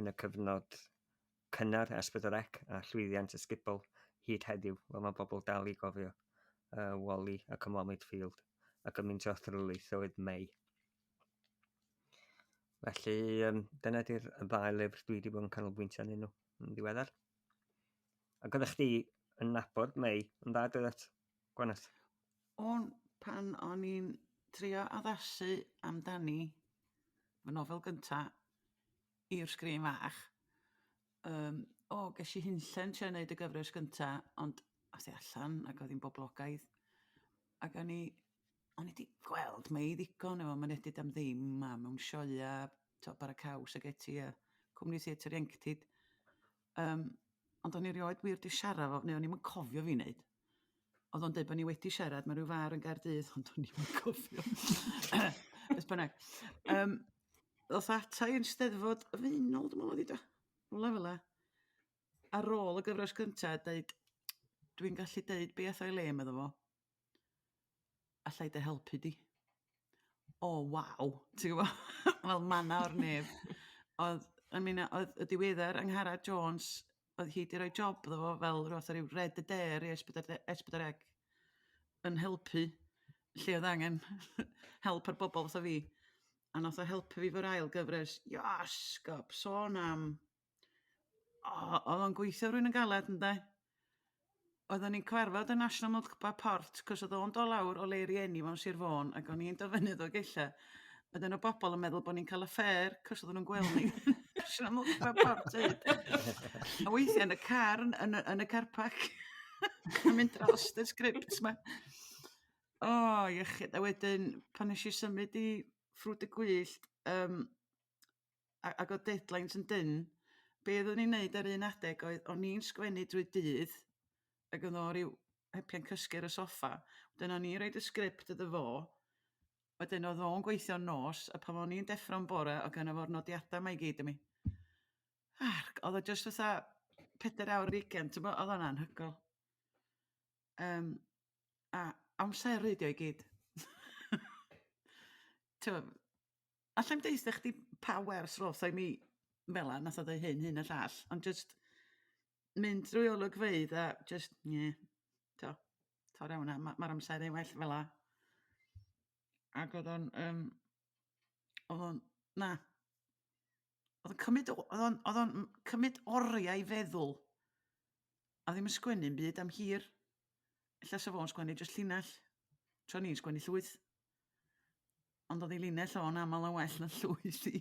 Speaker 5: yn y cyfnod cynnar S4C a llwyddiant ysgubol hyd heddiw. Wel, mae bobl dal i gofio uh, Wally a Come On Midfield a gymaint o athrylith oedd May. Felly, um, dyna di'r ddau lyfr dwi wedi bod yn canolbwyntio arnyn nhw yn ddiweddar. Ac oeddech chdi yn nabod May yn dda, dyddet, Gweneth?
Speaker 4: O'n, pan o'n i'n trio addasu amdani fy nofel gynta i'r sgrin fach, um, o, ges i hunllen trio neud y gyfres gynta, ond ath i allan ac oedd hi'n boblogaidd. Ac o'n i, o'n i 'di gweld Mei ddigon efo Mynediad am Ddim a mewn sioea, t'o' Bara Caws ag eti a Cwmni Theatr Ieuenctid. Um, ond o'n i erioed wir 'di siarad fo, neu o'n i'm yn cofio fi wneud. Oedd o'n deud bod ni wedi siarad mewn rhyw far yn Gaerdydd, ond o'n i'm yn cofio. Beth bynnag. Um, ddoth ata i yn Steddfod y Faenol, dwi'n meddwl oedd hi do. Rwla fel 'a. Ar ôl y gyfres gynta, deud, dwi'n gallu deud be ath o'i le, medda fo. Alla i dy helpu di. O, waw, ti'n gwbo? Fel manna o'r nef. Oedd, I mean, oedd y diweddar Angharad Jones, oedd hi 'di rhoi job iddo fo fel rhyw fath o ryw red adair i S4 S4C yn helpu lle oedd angen help ar bobl fatha fi. A nath o helpu fi fo'r ail gyfres. Iasgob, sôn am... O, oedd o'n gweithio rwy'n yn galed, ynde? Oedden ni'n cyfarfod yn National Milk Bar Port, cos oedd o'n dod lawr o le rieni fo'n Sir Fôn, ac o'n i'n dod fyny Ddolgellau. Oedden nhw bobl yn meddwl bod ni'n cael affair, cos oedden nhw'n gweld ni. National Milk Bar Port hyd. A weithiau yn y car, yn, yn, yn y car park, yn mynd dros y scripts ma. O, iechyd. A wedyn, pan nes i symud i Ffrwd y Gwyllt, um, ac oedd deadlines yn dynn, be oeddwn i'n neud ar un adeg oedd o'n i'n sgwennu drwy dydd, ac oedd o ryw hepian cysgu ar y soffa. Wedyn o'n i'n roid y sgript iddo fo, wedyn oedd o'n gweithio'n nos, a pan o'n i'n deffro'n bore, oedd gynno fo'r nodiadau 'ma i gyd i mi. Argh, oedd o jyst fatha pedair awr ar hugain, t'mo', oedd o'n anhygoel. Um, a amseru 'di o i gyd. T'mo', alla i'm deutha chdi pa wers roth o i mi fela, nath o ddeu hyn, hyn a llall, ond jyst mynd drwy olygfeydd a jyst, ie, t'o', torra hwnna, ma' ma'r amseru'n well fela. Ac oedd o'n, um, oedd o'n, na, oedd o'n cymryd, oedd o'n, oedd o'n cymryd oriau i feddwl, a ddim yn sgwennu'n byd am hir. Ella sa fo'n sgwennu jyst llinell, tra o'n i'n sgwennu llwyth. Ond oedd ei linell o'n aml yn well na llwyth i.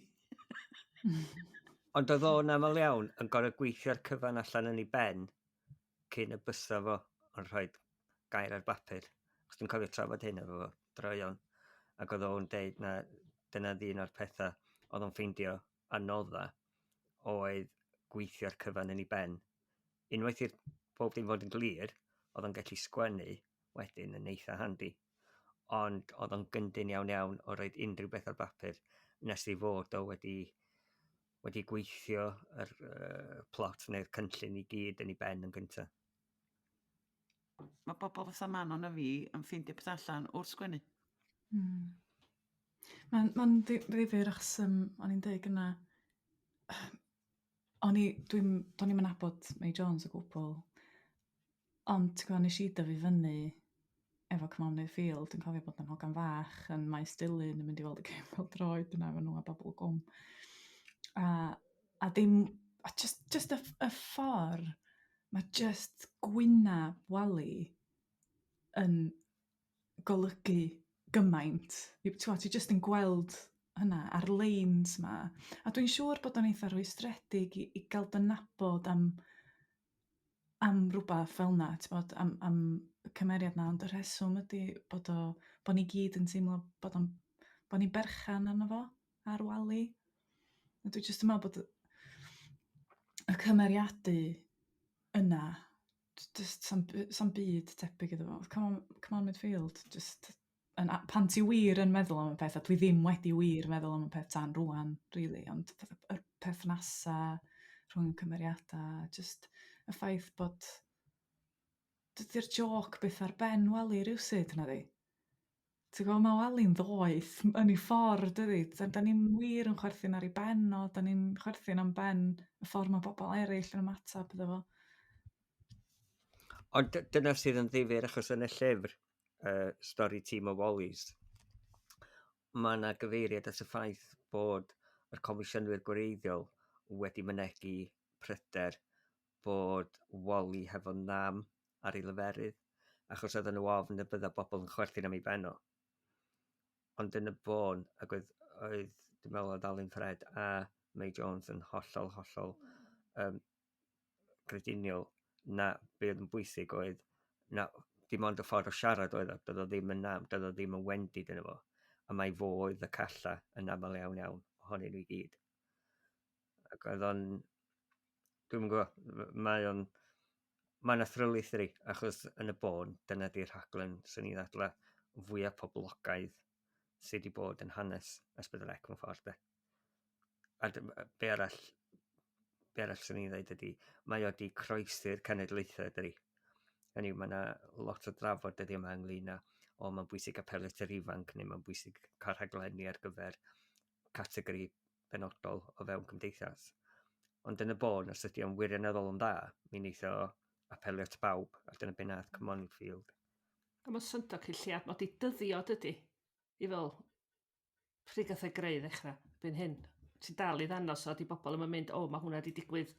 Speaker 5: Ond oedd o'n aml iawn yn gorfod gweithio'r cyfan allan yn ei ben cyn y bysa fo yn rhoi gair ar bapur. Achos dwi'n cofio trafod hyn efo fo droeon. Ac oedd o'n deud na dyna un o'r pethau oedd o'n ffeindio anodda oedd gweithio'r cyfan yn ei ben. Unwaith i'r bob dim fod yn glir, oedd o'n gallu sgwennu wedyn yn eitha handi. Ond oedd o'n gyndyn iawn iawn o roid unrhyw beth ar bapur nes ei fod o wedi wedi gweithio yr uh, plot neu'r cynllun i gyd yn ei ben yn gyntaf.
Speaker 4: Mae bobl fatha Manon a fi yn ffeindio peth allan wrth sgwennu.
Speaker 2: Mae'n ma ddifyr achos um, o'n i'n deud gynna o'n i, dwi'n, do'n i'm yn nabod May Jones o gwbl. Ond ti'n gwybod, nes i dyfu fyny efo Come On Midfield, yn cofio bod yn hogan fach yn Maes Dulyn yn mynd i weld y gêm pêl-droed yna efo nhw a bobl y gwm. A dim, a just y ffordd mae just gwynab Wally yn golygu gymaint. Ti just yn gweld hynna a'r leins 'ma. A dwi'n siŵr bod o'n eitha rhwystredig i gael dy nabod am rhywbeth fel 'na, t'bod, am y cymeriad 'na, ond y rheswm ydy bod ni gyd yn teimlo bod ni'n berchan arno fo, ar Wally. A dwi jyst yn meddwl bod y cymeriadu yna, just sa'm byd tebyg iddo fo. Come On, Come On Midfield, just yn, pan ti wir yn meddwl am y peth, a dwi ddim wedi wir meddwl am y peth tan rwan, really, ond y perthnasa rhwng y cymeriadau, just y ffaith bod dydy'r joc byth ar ben Wally rywsut, na di? Ti'n gwybod, mae Wally'n ddoeth yn ei ffordd, dydy? Da ni'n wir yn chwerthin ar ei ben o, da ni'n chwerthin am ben y ffordd mae bobl eraill yn ymateb iddo fo.
Speaker 5: Ond dyna sydd yn ddifyr, achos yn y llyfr, stori Tîm o Wallies, mae yna gyfeiriad at y ffaith bod yr comisiynwyr gwreiddiol wedi mynegi pryder bod Wally hefo nam ar ei leferydd, achos oedden nhw ofn y bydda bobl yn chwerthin am ei ben o. Ond yn y bôn, ac oedd dwi'n meddwl oedd Alun Ffred a May Jones yn hollol, hollol crediniol na be oedd yn bwysig oedd na dim ond y ffordd o siarad oedd o, doedd o ddim yn nam, doedd o ddim yn wendid yno fo. A mai fo oedd y calla yn aml iawn iawn ohonyn nhw i gyd. Ac oedd o'n, dwi'm yn gwybod, mae'n athrylith i, achos yn y bôn, dyna di'r rhaglen sy'n ei ddadlau fwyaf poblogaidd sydd wedi bod yn hanes S4C mewn ffordd de. A be arall sy'n ei ddweud ydy, mae o wedi croesi'r cenedlaethau dydi. Hynny yw, mae yna lot o drafod dyddiau yma ynglyn â, o, mae'n bwysig apelio at yr ifanc, neu mae'n bwysig cael rhaglenni ar gyfer categori benodol o fewn cymdeithas. Ond yn y bôn, os ydy o'n wirioneddol yn dda, mi wneith o apelio at bawb, a dyna be nath Come On Midfield.
Speaker 3: A mae'n syndod cyn lliad, mae di dyddio dydy, i fel pryd gath ei greu ddechrau, byn hyn. Ti'n dal i ddangos o, di bobl yn mynd, o, mae hwnna di digwydd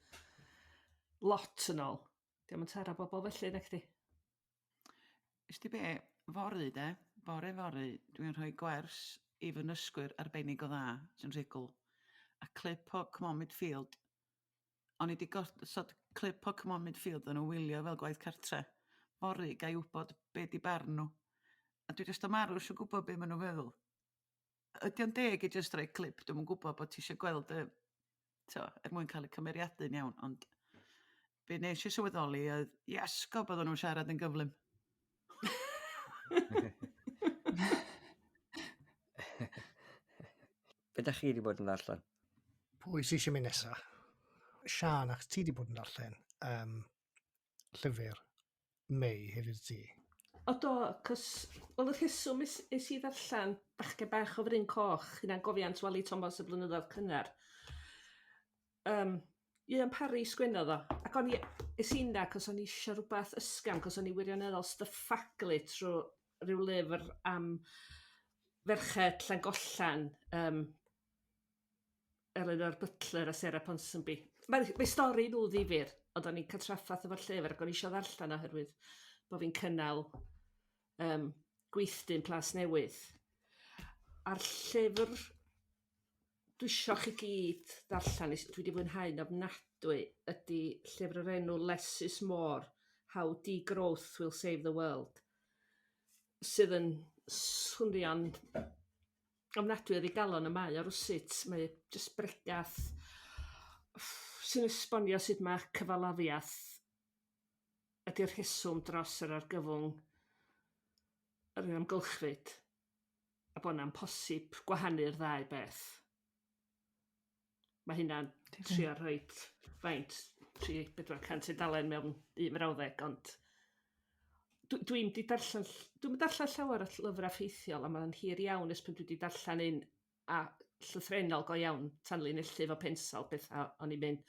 Speaker 3: lot yn ôl. Dio'm yn taro bobl felly, nac di?
Speaker 4: Ysdi be, fory de, bore fory, dwi'n rhoi gwers i fy nysgwyr arbennig o dda, sy'n rhugl, a clip o Come On Midfield. O'n i wedi gosod clip o Come On Midfield yn nhw wylio fel gwaith cartre. Fory, ga i wybod be di barn nhw. A dwi jyst am marw eisiau gwybod be maen nhw'n feddwl. Ydy o'n deg i jyst rhoi clip, dwi'm yn gwybod bod ti eisiau gweld y, to, er mwyn cael y cymeriadu'n iawn, ond be nes i sylweddoli oedd, iasgo bod nhw'n siarad yn gyflym.
Speaker 5: Be da chi wedi bod yn ddarllen?
Speaker 1: Pwy sy'n eisiau mynd nesa? Sian, achos ti wedi bod yn darllen llyfr May hefyd ti.
Speaker 3: O do, cos, wel y rheswm es i ddarllen Bachgen Bach o Fryn Coch, hynna'n gofiant Wali Thomas y blynyddoedd cynnar. Ian Parry sgwennodd o, ac o'n i, es i yna cos o'n i eisiau rhywbeth ysgafn, cos o'n i wirioneddol styffaglu trwy ryw lyfr am ferched Llangollen, Eleanor Butler a Sarah Ponsonby. Mae stori nhw ddifyr, ond o'n i'n cael traffath efo'r llyfr ac o'n i eisiau ddarllen oherwydd bod fi'n cynnal gweithdy'n Plas Newydd. A'r llyfr dwi isio chi gyd ddarllen, dwi wedi fwynhau'n ofnadwy, ydy llyfr o'r enw Less is More, How Degrowth Will Save the World, sydd yn swnio'n ofnadwy o ddigalon y mae o rywsut. Mae jyst bregath sy'n esbonio sut mae cyfalafiaeth ydy'r rheswm dros yr argyfwng yr amgylchfyd, a bod na'n posib gwahanu'r ddau beth. Mae hynna'n trio rhoid faint, 300-400 tudalen mewn un mrawddeg, ond dwi'n di darllen, dwi'm yn darllen llawer o lyfrau ffeithiol, a mae'n hir iawn ers pan dwi di darllen un a llythrennol go iawn, tanlinellu efo pensel, bethau, o'n i'n mynd,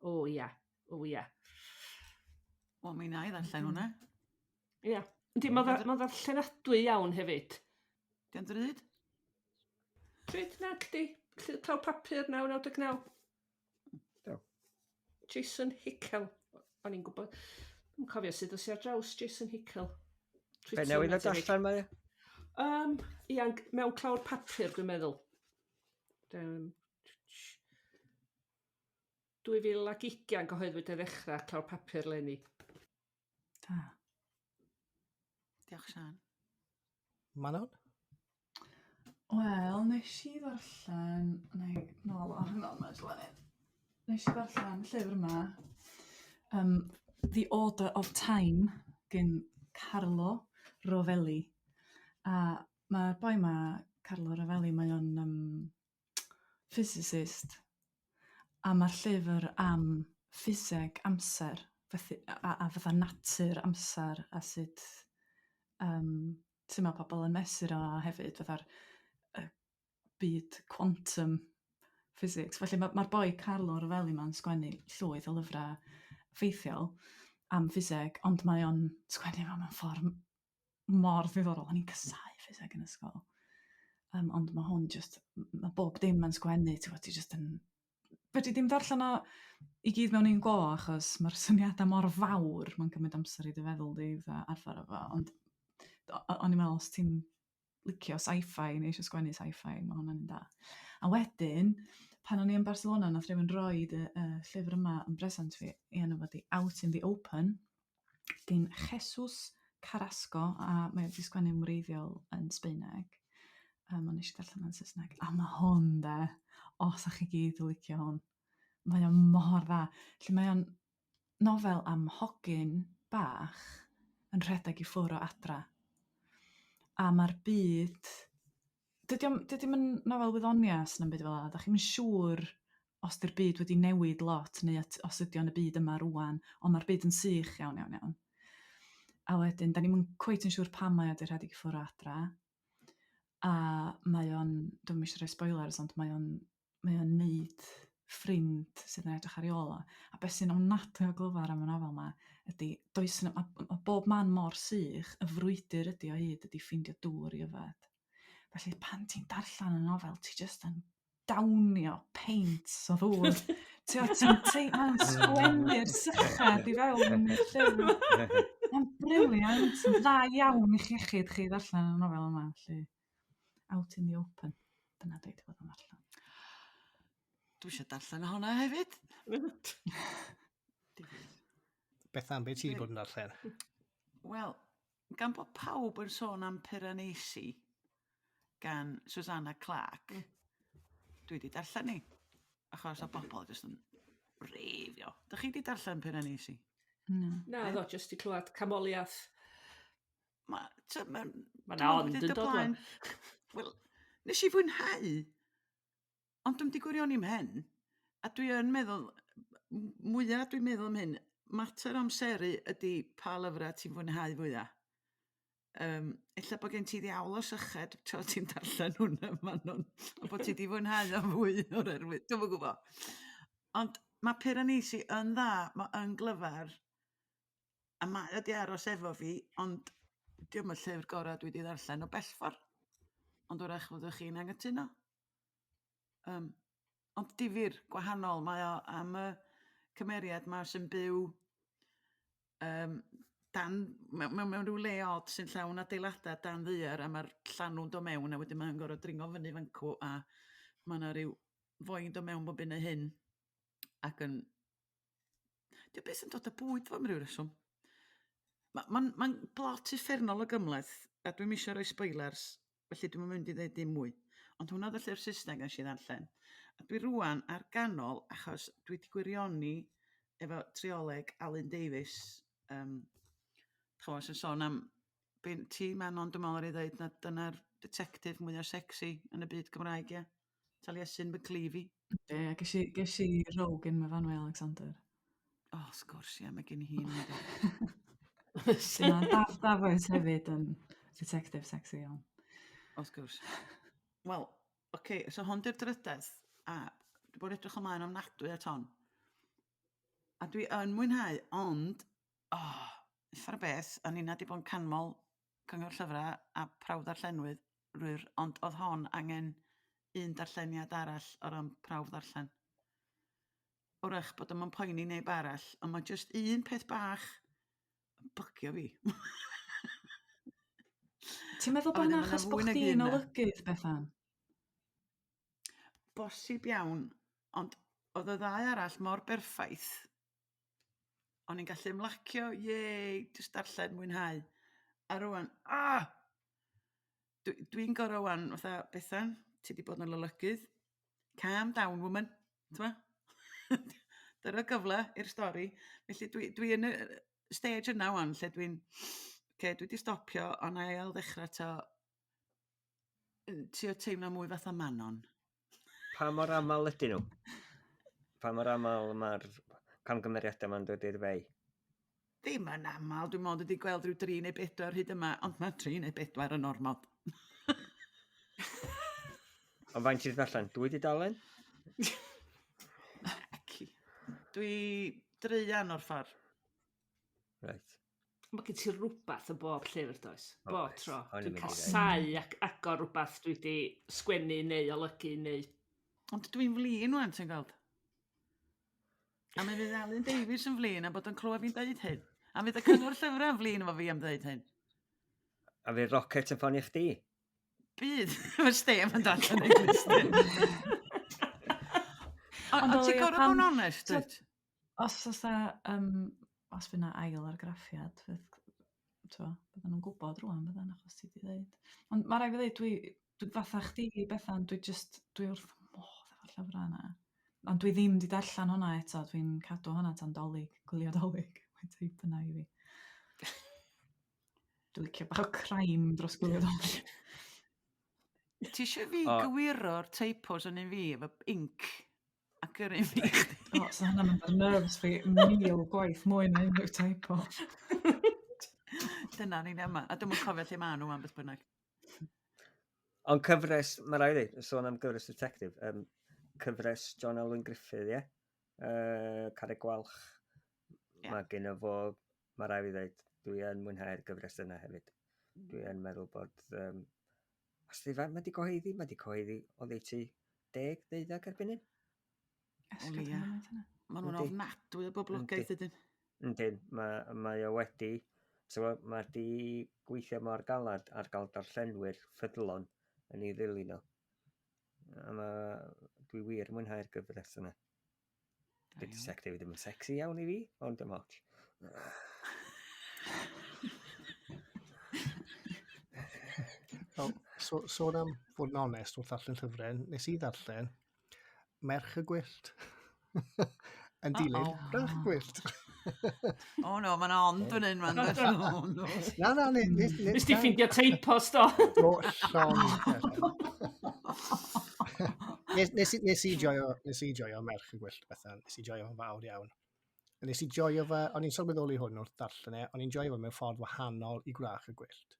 Speaker 3: o ia, o ia.
Speaker 4: Wel, mi na i ddarllen hwnna.
Speaker 3: Ia. Yndi, mae'n dda- ma'n ddarllenadwy iawn hefyd.
Speaker 4: Di'n drud?
Speaker 3: Drud na, cdi. Clawr papur 9.99.
Speaker 5: Do.
Speaker 3: Jason Hickel. O'n i'n gwybod. Dwi'n cofio sut oes i ar draws Jason Hickel.
Speaker 5: Be
Speaker 3: Twitter
Speaker 5: newydd
Speaker 3: ma'n
Speaker 5: ddod
Speaker 3: debyg.
Speaker 5: allan mae?
Speaker 3: Um, ia, mewn clawr papur, dwi'n meddwl. 2020 gyhoeddwyd y ddechrau clawr papur leni.
Speaker 2: Da.
Speaker 4: Diolch, Sian.
Speaker 1: Manon?
Speaker 2: Wel, nes i ddarllen... Neu, nôl o, hang on, mae'n Nes i ddarllen y llyfr yma, The Order of Time, gen Carlo Rovelli. A mae'r boi 'ma, Carlo Rovelli, mae o'n physicist. A mae'r llyfr am ffiseg amser, felly, a fatha natur amser a sut, sut mae pobl yn mesur o a hefyd fatha'r y byd quantum physics. Felly mae'r boi Carlo Rovelli 'ma'n sgwennu llwyth o lyfrau ffeithiol am ffiseg, ond mae o'n sgwennu fo mewn ffordd mor ddiddorol. O'n i'n casáu ffiseg yn ysgol. Ond mae hwn just, mae bob dim mae'n sgwennu, ti'n gwbod, ti just yn... Fedri ddim darllen o i gyd mewn un go, achos mae'r syniadau mor fawr, mae'n cymryd amser i dy feddwl di fatha arfer efo, ond o'n i'n meddwl, os ti'n licio sci-fi neu eisiau sgwennu sci-fi, mae hwnna'n un da. A wedyn, pan o'n i yn Barcelona, nath rhywun roid y llyfr yma yn bresant fi, i enw fo 'di Out in the Open, gyn Jesus Carrasco, a mae wedi sgwennu'n wreiddiol yn Sbaeneg. Ond nes i darllen o'n Saesneg. A mae hwn, de, os a'ch chi gyd yn licio hwn, mae o mor dda. Lle mae o'n nofel am hogyn bach yn rhedeg i ffwrdd o adra. A mae'r byd... Dydy o'm, dydy o'm yn nofel wyddonias na'm byd fel 'a. Dach chi'm yn siŵr os 'di'r byd wedi newid lot neu os ydi o'n y byd yma rŵan, ond mae'r byd yn sych iawn, iawn, iawn. A wedyn, da ni'm yn cweit yn siŵr pam mae o 'di rhedeg i ffwrdd o adra. A mae o'n, dwi'm eisiau rhoi spoilers, ond mae o'n neud ffrind sydd yn edrych ar ei ôl o. A beth sy'n ofnadwy o glyfar am y nofel 'ma ydy, does 'na, ma' bob man mor sych, y frwydr ydy o hyd ydy ffeindio dŵr i yfed. Felly pan ti'n darllen y nofel, ti jyst yn downio peints o ddŵr. Ti'n mae'n sgwennu'r sychad i fewn i'r llyfr. Mae'n brilliant. Yn dda iawn i'ch iechyd chi ddarllen y nofel yma. Felly, Out in the Open. Dyna dwi wedi bod yn darllen.
Speaker 4: Dwi eisiau darllen hwnna hefyd.
Speaker 1: Bethan, be ti wedi bod yn darllen?
Speaker 4: Wel, gan bod pawb yn sôn am Piranesi gan Susanna Clarke, dwi wedi darllen ni. Achos o bobl jyst yn reifio. Dych chi wedi darllen Piranesi?
Speaker 2: No.
Speaker 3: Na, ddo, jyst i clywed camoliaeth.
Speaker 4: Ma, ma,
Speaker 3: Ma' 'na ond yn dod ŵan.
Speaker 4: Wel, nes i fwynhau, ond dwi'm 'di gwirioni 'mhen. A dwi yn meddwl, mwyaf dwi'n meddwl am hyn, mater o amseru ydy pa lyfrau ti'n fwynhau fwyaf. Ella bod gen ti ddiawl o syched tra ti'n darllen hwnna, Manon, a bod ti 'di fwynhau o fwy o'r herwydd, dwi'm yn gwybod. Ond mae Piranesi yn dda, mae yn glyfar, a mae o 'di aros efo fi, ond dio'm y llyfr gorau dwi 'di ddarllen o bell ffordd. Ond wrach fyddwch chi'n anghytuno. Ond difyr, gwahanol, mae o am y cymeriad 'ma sy'n byw dan, mewn rhyw le od sy'n llawn adeiladau dan ddaear, a mae'r llanw'n dod mewn a wedyn mae'n gorfod dringo fyny fancw a mae 'na ryw foi'n dod mewn bob hyn a hyn ac yn... Dio byth yn dod â bwyd fo am ryw reswm. Mae'n ma blot uffernol o gymhleth a dwi'm isio rhoi spoilers, felly dwi'm yn mynd i ddeud dim mwy. Ond hwnna oedd y llyfr Saesneg nes i ddarllen. A dwi rŵan ar ganol achos dwi wedi gwirioni efo trioleg Alun Davies. Chos yn sôn am be ti, Manon, dwi'n meddwl ar ei ddeud na dyna'r detective mwyaf sexy yn y byd Cymraeg, ie? Taliesin McLeavy.
Speaker 2: Ie, ges i row gen Myfanwy Alexander.
Speaker 4: O, oh, wrth gwrs, ie, mae gen i hi'n.
Speaker 2: Mae Daf Dafis hefyd yn detective sexy iawn.
Speaker 4: Wrth gwrs. Wel, oce, okay, so hon di'r drydedd, a dwi bod edrych ymlaen ofnadwy at hon. A dwi yn mwynhau, ond Oh, uffar o beth, o'n inna 'di bod yn canmol Cyngor Llyfrau a prawf ddarllenwyr, ond oedd hon angen un darlleniad arall o ran prawf ddarllen. Wrach bod o'm yn poeni neb arall, ond mae jyst un peth bach yn bygio fi.
Speaker 2: Ti'n meddwl bod hynna achos bod chdi'n olygydd, Bethan?
Speaker 4: Bosib iawn, ond oedd y ddau arall mor berffaith. O'n i'n gallu ymlacio, yay, jyst darllen, mwynhau. A rwan, ah! Dwi'n dwi gorau wan, fatha, Bethan, ti di bod yn olygydd. Calm down, woman. T'mo'? Dyna gyfle i'r stori. Felly dwi, dwi yn y stage yna wan, lle dwi'n, okay, dwi di stopio, ond na i ail ddechrau to, trio teimlo mwy fatha Manon.
Speaker 5: Pa mor aml ydyn nhw? Pa mor aml mae'r camgymeriadau ma'n dod i'r fei?
Speaker 4: Ddim yn aml, dwi'n mond wedi gweld rhyw 3 neu 4 hyd yma, ond mae 3 neu 4 yn ormod.
Speaker 5: Ond faint sydd allan? Dwy dudalen?
Speaker 4: Eci. Dwi dreian o'r ffordd.
Speaker 5: Right.
Speaker 3: Mae gen ti rhywbeth yn bob llyfr, does? Bob tro. Dwi'n casau ac agor rhywbeth dwi wedi sgwennu neu olygu neu...
Speaker 4: Ond dwi'n flin wan, ti'n gweld? A mi fydd Alun Davies yn flin am bod yn clywed fi'n deud hyn. A fydd y cyngor llyfrau yn flin efo fi am ddeud hyn.
Speaker 5: A fydd Rocket yn ffonio chdi?
Speaker 4: Bydd. Mae'r stêm yn dod yn ei glustyn. Ond ti'n gorfod bod yn onest, dwyt?
Speaker 2: Os oes 'na, os fydd 'na ail argraffiad, fydd, t'mo', byddan nhw'n gwybod rŵan byddan achos ti 'di ddeud. Ond ma' raid fi ddeud dwi dwi fatha chdi Bethan, dwi jyst dwi wrth fy modd efo'r llyfrau yna. Ond dwi ddim 'di darllen hwnna eto, dwi'n cadw hwnna tan 'Dolig, gwylio 'Dolig. Mae'n teip yna i fi. Dwi'n licio bach o crime dros gwylio 'Dolig.
Speaker 4: Ti eisiau fi gywiro'r typos yn un fi efo ink a gyrru un fi i chdi?
Speaker 2: O, so hwnna'n mynd ar nerves fi 1000 gwaith mwy na unrhyw typo.
Speaker 4: Dyna ni'n yma. A dwi'm yn cofio lle maen nhw am beth bynnag.
Speaker 5: Ond cyfres, mae rhaid i ddweud, sôn am gyfres detective, cyfres John Alwyn Griffith, ie? Yeah? Carreg Gwalch.
Speaker 4: Yeah.
Speaker 5: Mae gen fo, mae rhaid i ddweud, dwi yn mwynhau'r gyfres yna hefyd. Dwi yn meddwl bod... Os di, mae di cyhoeddi, mae di cyhoeddi oddeutu 10, 12 erbyn hyn.
Speaker 4: O leia. Maen nhw'n ofnadwy o boblogaeth ydyn.
Speaker 5: Yndyn, mae, mae o wedi, so, mae di gweithio mor galad ar gael darllenwyr ffyddlon yn ei ddilyn o. A mae, dwi wir yn mwynhau'r gyfres yna. Dydy detective ddim yn sexy iawn i fi, ond dim ots.
Speaker 1: Wel, so, sôn am fod yn onest wrth ddarllen llyfrau, nes i ddarllen Merch y Gwyllt. Yn dilyn
Speaker 4: Uh-oh.
Speaker 1: Merch y Gwyllt.
Speaker 4: O no, mae'n ond fan hyn, man. O no.
Speaker 1: Na, na, ne, ne, ne,
Speaker 3: Nes ti ffindio teipos, do?
Speaker 1: Do, llon. Nes, nes, nes i joio, nes i joio Merch y Gwyllt, Bethan. Nes i joio fo'n fawr iawn. A nes i joio fe, o'n i'n sylweddoli hwn wrth darllen e, o'n i'n joio fe mewn ffordd wahanol i Gwrach y Gwyllt.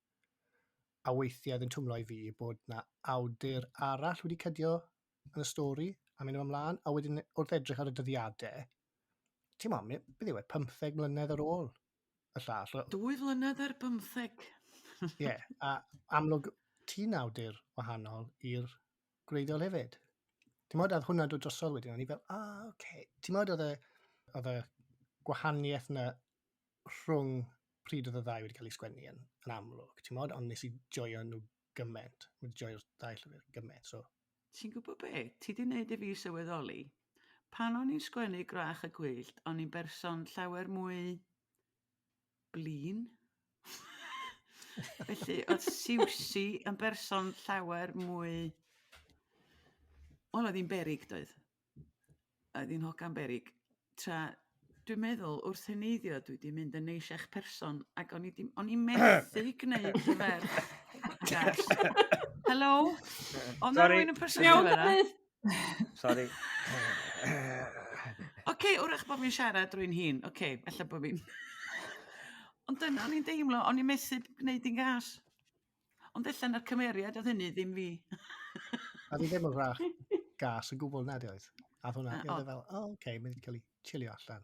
Speaker 1: A weithiau oedd yn twmlo i fi bod na awdur arall wedi cydio yn y stori a mynd ymlaen, a wedyn wrth edrych ar y dyddiadau, ti'n mo, beth yw e, 15 mlynedd ar ôl y llall.
Speaker 4: 2 flynedd ar 15.
Speaker 1: Ie, yeah, a amlwg ti'n awdur wahanol i'r gwreiddiol hefyd. Ti'n modd, oedd hwnna dod drosodd wedyn, o'n i fel, ah, oce. Okay. Ti'n modd, oedd y, oedd y gwahaniaeth yna rhwng pryd oedd y ddau wedi cael ei sgwennu yn, yn amlwg, ti'n modd, ond nes i joio nhw gymaint, wedi joio'r ddau llyfr gymaint, so.
Speaker 4: Ti'n gwybod be? Ti di wneud i fi sylweddoli, pan o'n i'n sgwennu Gwrach y Gwyllt, o'n i'n berson llawer mwy blin. Felly, oedd Siwsi yn berson llawer mwy... Wel, oedd hi'n berig, doedd? Oedd hi'n hogan berig. Tra, dwi'n meddwl, wrth heneiddio, dwi wedi mynd yn neisiach person, ac o'n i di, o'n i methu gwneud y ferch gas. Hello? Oedd na
Speaker 5: Sorry.
Speaker 4: rhywun yn person
Speaker 3: Iawn,
Speaker 4: yna?
Speaker 3: Dafydd?
Speaker 5: Sorry.
Speaker 4: Oce, wrach bod fi'n siarad drwy'n hun. Oce, ella bod fi'n... Ond dyna o'n i'n deimlo, o'n i'n methu gwneud hi'n gas. Ond ella na'r cymeriad oedd hynny, ddim fi.
Speaker 1: A fi ddim yn rach gas o gwbl na, dioedd. A hwnna,
Speaker 4: Na,
Speaker 1: oedd e fel, oh, oce, okay, mynd i cael ei chilio allan.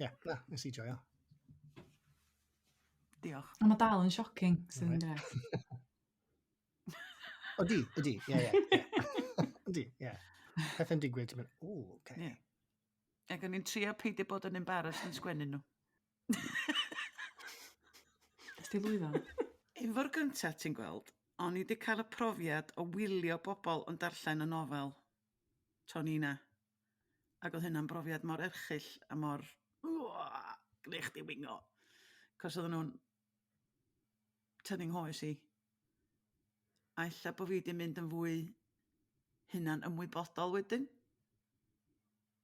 Speaker 1: Ie, yeah, na, nes i joio.
Speaker 4: Diolch.
Speaker 2: Ond mae dal yn shocking, sydd yn gret.
Speaker 1: Ydy, ydy, ie, ie. Ydy, ie. Pethau'n digwydd, ti'n mynd, o, oce.
Speaker 4: Ie. Ac o'n i'n trio peidio bod yn embarrassed yn sgwennu nhw.
Speaker 2: Nes ti lwyddo?
Speaker 4: Efo'r gyntaf ti'n gweld, o'n i wedi cael y profiad o wylio bobl yn darllen y nofel Tonina. Ac oedd hynna'n brofiad mor erchyll a mor... Gneu chdi wingo. Cos oedden nhw'n tynnu nghoes i. A ella bod fi wedi mynd yn fwy hunan ymwybodol wedyn.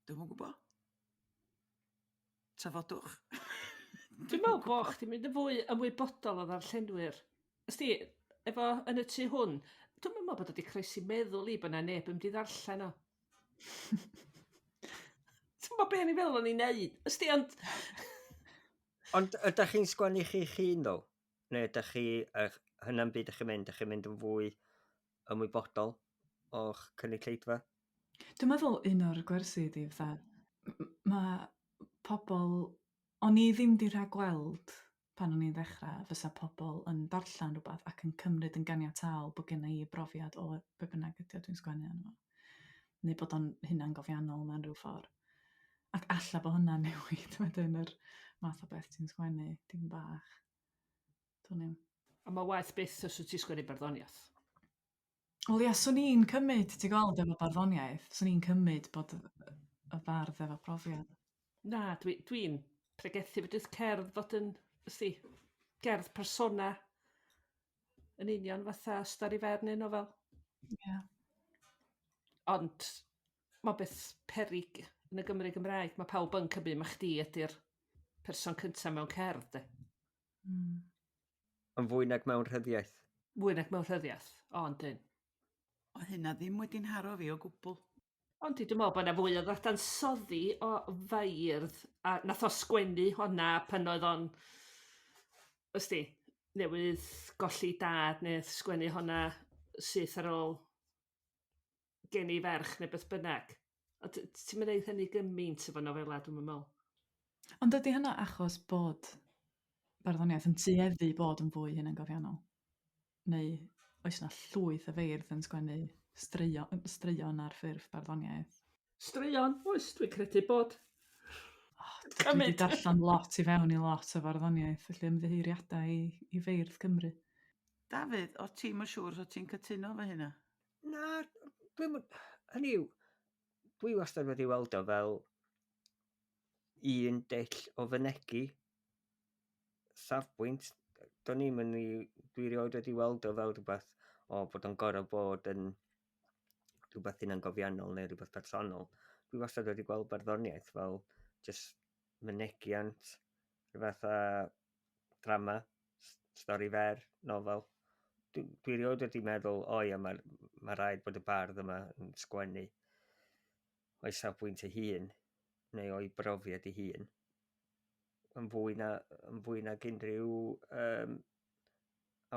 Speaker 4: Dwi'm yn gwybod. Trafodwch.
Speaker 3: Dwi'n meddwl bod chdi'n mynd yn fwy ymwybodol o ddarllenwyr. Ysdi, efo yn y tŷ hwn, dwi'm yn meddwl bod o wedi croesi meddwl i bod 'na neb yn mynd i ddarllen o. Ti'n gwybod be o'n i'n feddwl o'n i'n neud? Ysdi, ond...
Speaker 5: Ond ydych chi'n sgwennu chi'ch hun, ddo? Neu ydych chi, eich, hynna'n byd ydych chi'n mynd, ydych chi'n mynd yn fwy ymwybodol o'ch cynulleidfa?
Speaker 2: Dwi'n meddwl un o'r gwersi ydi fatha, mae pobl, o'n i ddim di rhagweld pan o'n i'n ddechrau, fysa pobl yn darllen rhywbeth ac yn cymryd yn ganiataol bod gen i brofiad o be bynnag ydy o dwi'n sgwennu arno fo. Neu bod o'n hunangofiannol mewn rhyw ffordd. Ac alla bod hynna'n newid wedyn yr math o beth ti'n sgwennu, dim bach. Dwn i'm.
Speaker 3: A mae waeth byth os wyt ti'n sgwennu barddoniaeth.
Speaker 2: Wel ia, swn i'n cymryd, ti'n gweld, efo barddoniaeth, swn i'n cymryd bod y bardd efo profiad.
Speaker 3: Na, dwi'n dwi, pregethu fedrith cerdd fod yn, ysdi, gerdd persona yn union fatha stori fer neu nofel.
Speaker 2: Ie. Yeah.
Speaker 3: Ond mae beth perig yn y Gymru Gymraeg. Mae pawb yn cymryd mae chdi ydy'r person cyntaf mewn cerdd, de.
Speaker 5: Yn fwy nag mewn rhyddiaeth.
Speaker 3: Fwy nag mewn rhyddiaeth. O, yndyn.
Speaker 4: Oedd hynna ddim wedi'n haro fi o gwbl.
Speaker 3: Ond dwi'n meddwl bod yna fwy o ddadansoddi o feirdd, a nath o sgwennu honna pan oedd o'n, ysdi, newydd golli dad, neu sgwennu honna syth ar ôl geni ferch neu beth bynnag. A ti'n mynd neud hynny gymaint efo nofela, dwi'n meddwl.
Speaker 2: Ond ydy hynna achos bod barddoniaeth yn tueddu bod yn fwy hunangofiannol? Neu oes yna llwyth o feirdd yn sgwennu straeon, straeon ar ffurf barddoniaeth?
Speaker 3: Straeon, oes, dwi'n credu bod.
Speaker 2: Oh, dwi wedi darllen lot i fewn i lot o farddoniaeth, felly ymddiheuriadau i feirdd Cymru.
Speaker 4: Dafydd, o ti'n yn siŵr o ti'n cytuno fo hynna?
Speaker 5: Na, dwi'n... Hynny yw, dwi wastad wedi weld o fel un dull o fynegi safbwynt. Do'n i'm yn ei... Dwi erioed wedi weld o fel rhywbeth o bod o'n gorfod bod yn rhywbeth hunangofiannol neu rhywbeth personol. Dwi wastad wedi gweld barddoniaeth fel jyst mynegiant, rhywbeth a drama, stori fer, nofel. Dwi erioed wedi meddwl, o ia, mae ma rhaid bod y bardd yma yn sgwennu o'i safbwynt ei hun, neu o'i brofiad ei hun, yn fwy na, yn fwy nag unrhyw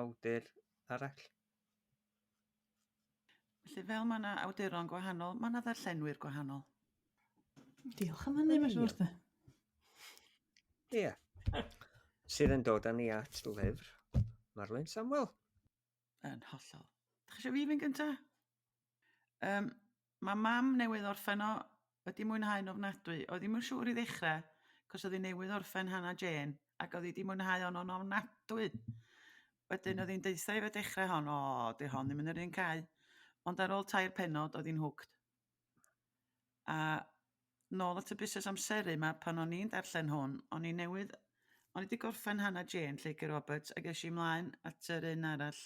Speaker 5: awdur arall.
Speaker 4: Felly fel mae yna awduron gwahanol, mae yna ddarllenwyr gwahanol.
Speaker 2: Diolch am hynny, mae'n siŵr.
Speaker 5: Ie. Sydd yn dod â ni at lyfr Marlon Samuel.
Speaker 4: Yn hollol. Dach chi eisiau fi fynd gynta? Mae mam newydd orffen o, wedi mwynhau'n ofnadwy. Oedd ddim yn siŵr i ddechrau, cos oedd hi newydd orffen Hannah Jane, ac oedd hi wedi mwynhau o'n o'n ofnadwy. Wedyn oedd hi'n deutha i fe dechrau hon, o, di hon ddim yn yr un cae. Ond ar ôl 3 pennod, oedd hi'n hooked. A nôl at y busnes amseru yma, pan o'n i'n darllen hwn, o'n i newydd, o'n i wedi gorffen Hannah Jane, Lleucu Roberts, ac es i ymlaen at yr un arall,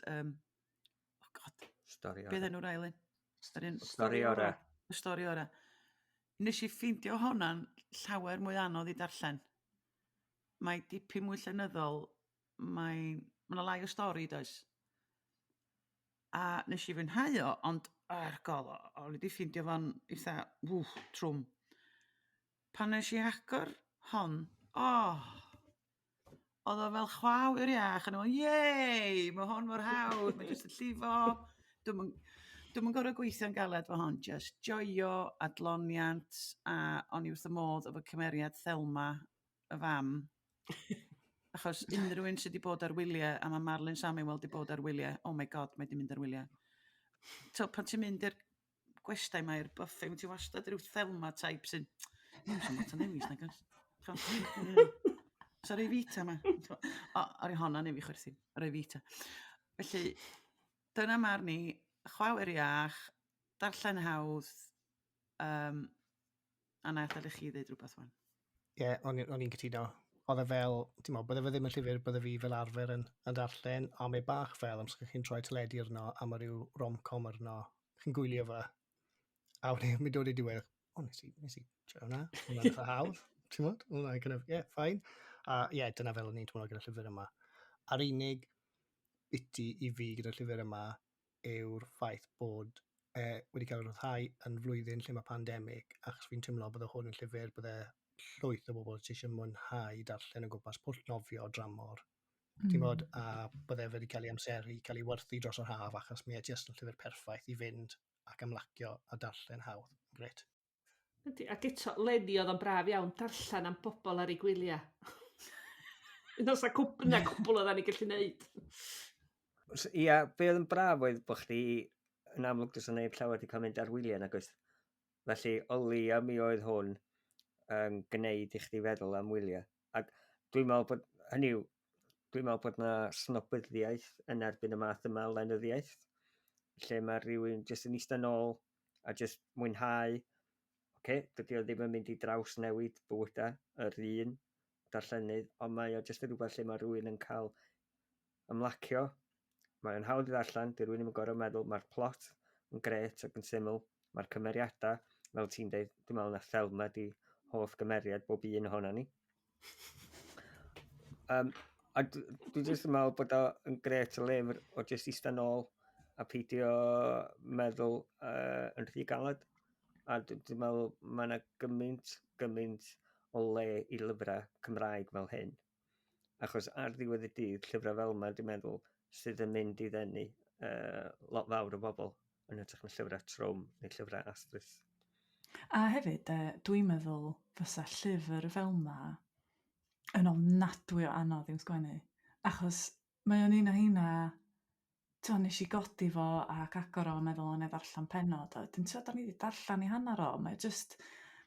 Speaker 4: oh god.
Speaker 5: Stori
Speaker 4: ora. Beth enw'r ail un?
Speaker 5: Stori ora.
Speaker 4: Y stori ora. Nes i ffeindio honna'n llawer mwy anodd i darllen. Mae dipyn mwy llenyddol, mae yna lai o stori, does? A nes i fwynhau o, ond argol, o'n i wedi ffeindio fo'n eitha, wff, trwm. Pan nes i agor hon, oh, oedd o fel chwaw i'r iach, a o'n i'n meddwl, yey, mae hwn mor hawdd, mae jyst yn llifo. Dwi'm yn gorfod gweithio'n galed fo hon, just joio, adloniant, a o'n i wrth y modd efo cymeriad Thelma. y fam. Achos unrhyw un sydd wedi bod ar wyliau, a mae Marlon Samuel wedi bod ar wyliau, oh my God, mae wedi mynd ar wyliau. So, pan ti'n mynd i'r gwestai mae i'r buffet, wyt ti wastad rhyw Thelma type sy'n, ddim sy'n lot o newis, nag oes? So Ryvita yma. O, ar ei honna neu fi chwerthin, Ryvita. Felly, dyna marn i, chwawyr iach, darllen hawdd, a na adael i chi ddeud rhywbeth wan.
Speaker 1: Ie, yeah, o'n i'n cytuno. Oedd e fel, ti'n meddwl, bydde fe ddim yn llyfr bydde fi fel arfer yn darllen, ond mae bach fel amser chi'n troi teledu arno a mae rhyw rom-com arno, chi'n gwylio fe, a wedyn mae'n dod i diwedd, o, nes i trio hwnna, hwnna'n eitha hawdd, ti'n meddwl? Hwnna'n kind of, yeah, fine. A ie, yeah, dyna fel o'n i'n teimlo gyda'r llyfr yma. A'r unig biti i fi gyda'r llyfr yma yw'r ffaith bod wedi cael ei ryddhau yn flwyddyn lle mae pandemig, achos fi'n teimlo bydde hwn yn llyfr bydde llwyth o bobl sydd eisiau mwynhau darllen o gwmpas pwll nofio dramor. Ti'n bod, a bydde fe wedi cael ei amseru, cael ei werthu dros yr haf, achos mae e jyst yn llyfr perffaith i fynd ac ymlacio a darllen hawdd. Gret.
Speaker 3: Yndi, ac eto, leni oedd o'n braf iawn darllen am bobl ar ei gwyliau. Un oes na cwpl oedden ni gallu neud.
Speaker 5: Ia, be oedd yn braf oedd bod chdi yn amlwg does 'na neb llawer wedi cael mynd ar wyliau nag oes. Felly o leia mi oedd hwn yn gwneud i chdi feddwl am wyliau. Ac dwi'n meddwl bod, hynny yw, dwi'n meddwl bod na snobyddiaeth yn erbyn y math yma o lenyddiaeth, lle mae rhywun jyst yn eistedd nôl a jyst mwynhau, oce, dydy o ddim yn mynd i drawsnewid bywydau yr un darllenydd, ond mae o jyst yn rhywbeth lle mae rhywun yn cael ymlacio. Mae o'n hawdd i ddarllen, di rhywun ddim yn gorfod meddwl, mae'r plot yn gret ac yn syml, mae'r cymeriadau, fel ti'n deud, dwi'n meddwl na Thelma di hoff gymeriad bob un ohono ni. A dwi jyst yn meddwl bod o'n gret o lyfr o jyst eistedd nôl a peidio meddwl yn rhy galed. A dwi'n meddwl mae yna gymaint o le i lyfrau Cymraeg fel hyn. Achos ar ddiwedd y dydd, llyfrau fel yma, dwi'n meddwl, sydd yn mynd i ddenu lot fawr o bobl yn hytrach na llyfrau trwm neu llyfrau astrus.
Speaker 2: A hefyd, dwi'n meddwl fysa llyfr fel yma yn ofnadwy o anodd i'w sgwennu. Achos mae o'n un o heina, t'o, nes i godi fo ac agor o a meddwl o'n i ddarllen pennod, a wedyn t'o, da ni wedi darllen i hanner o, mae just,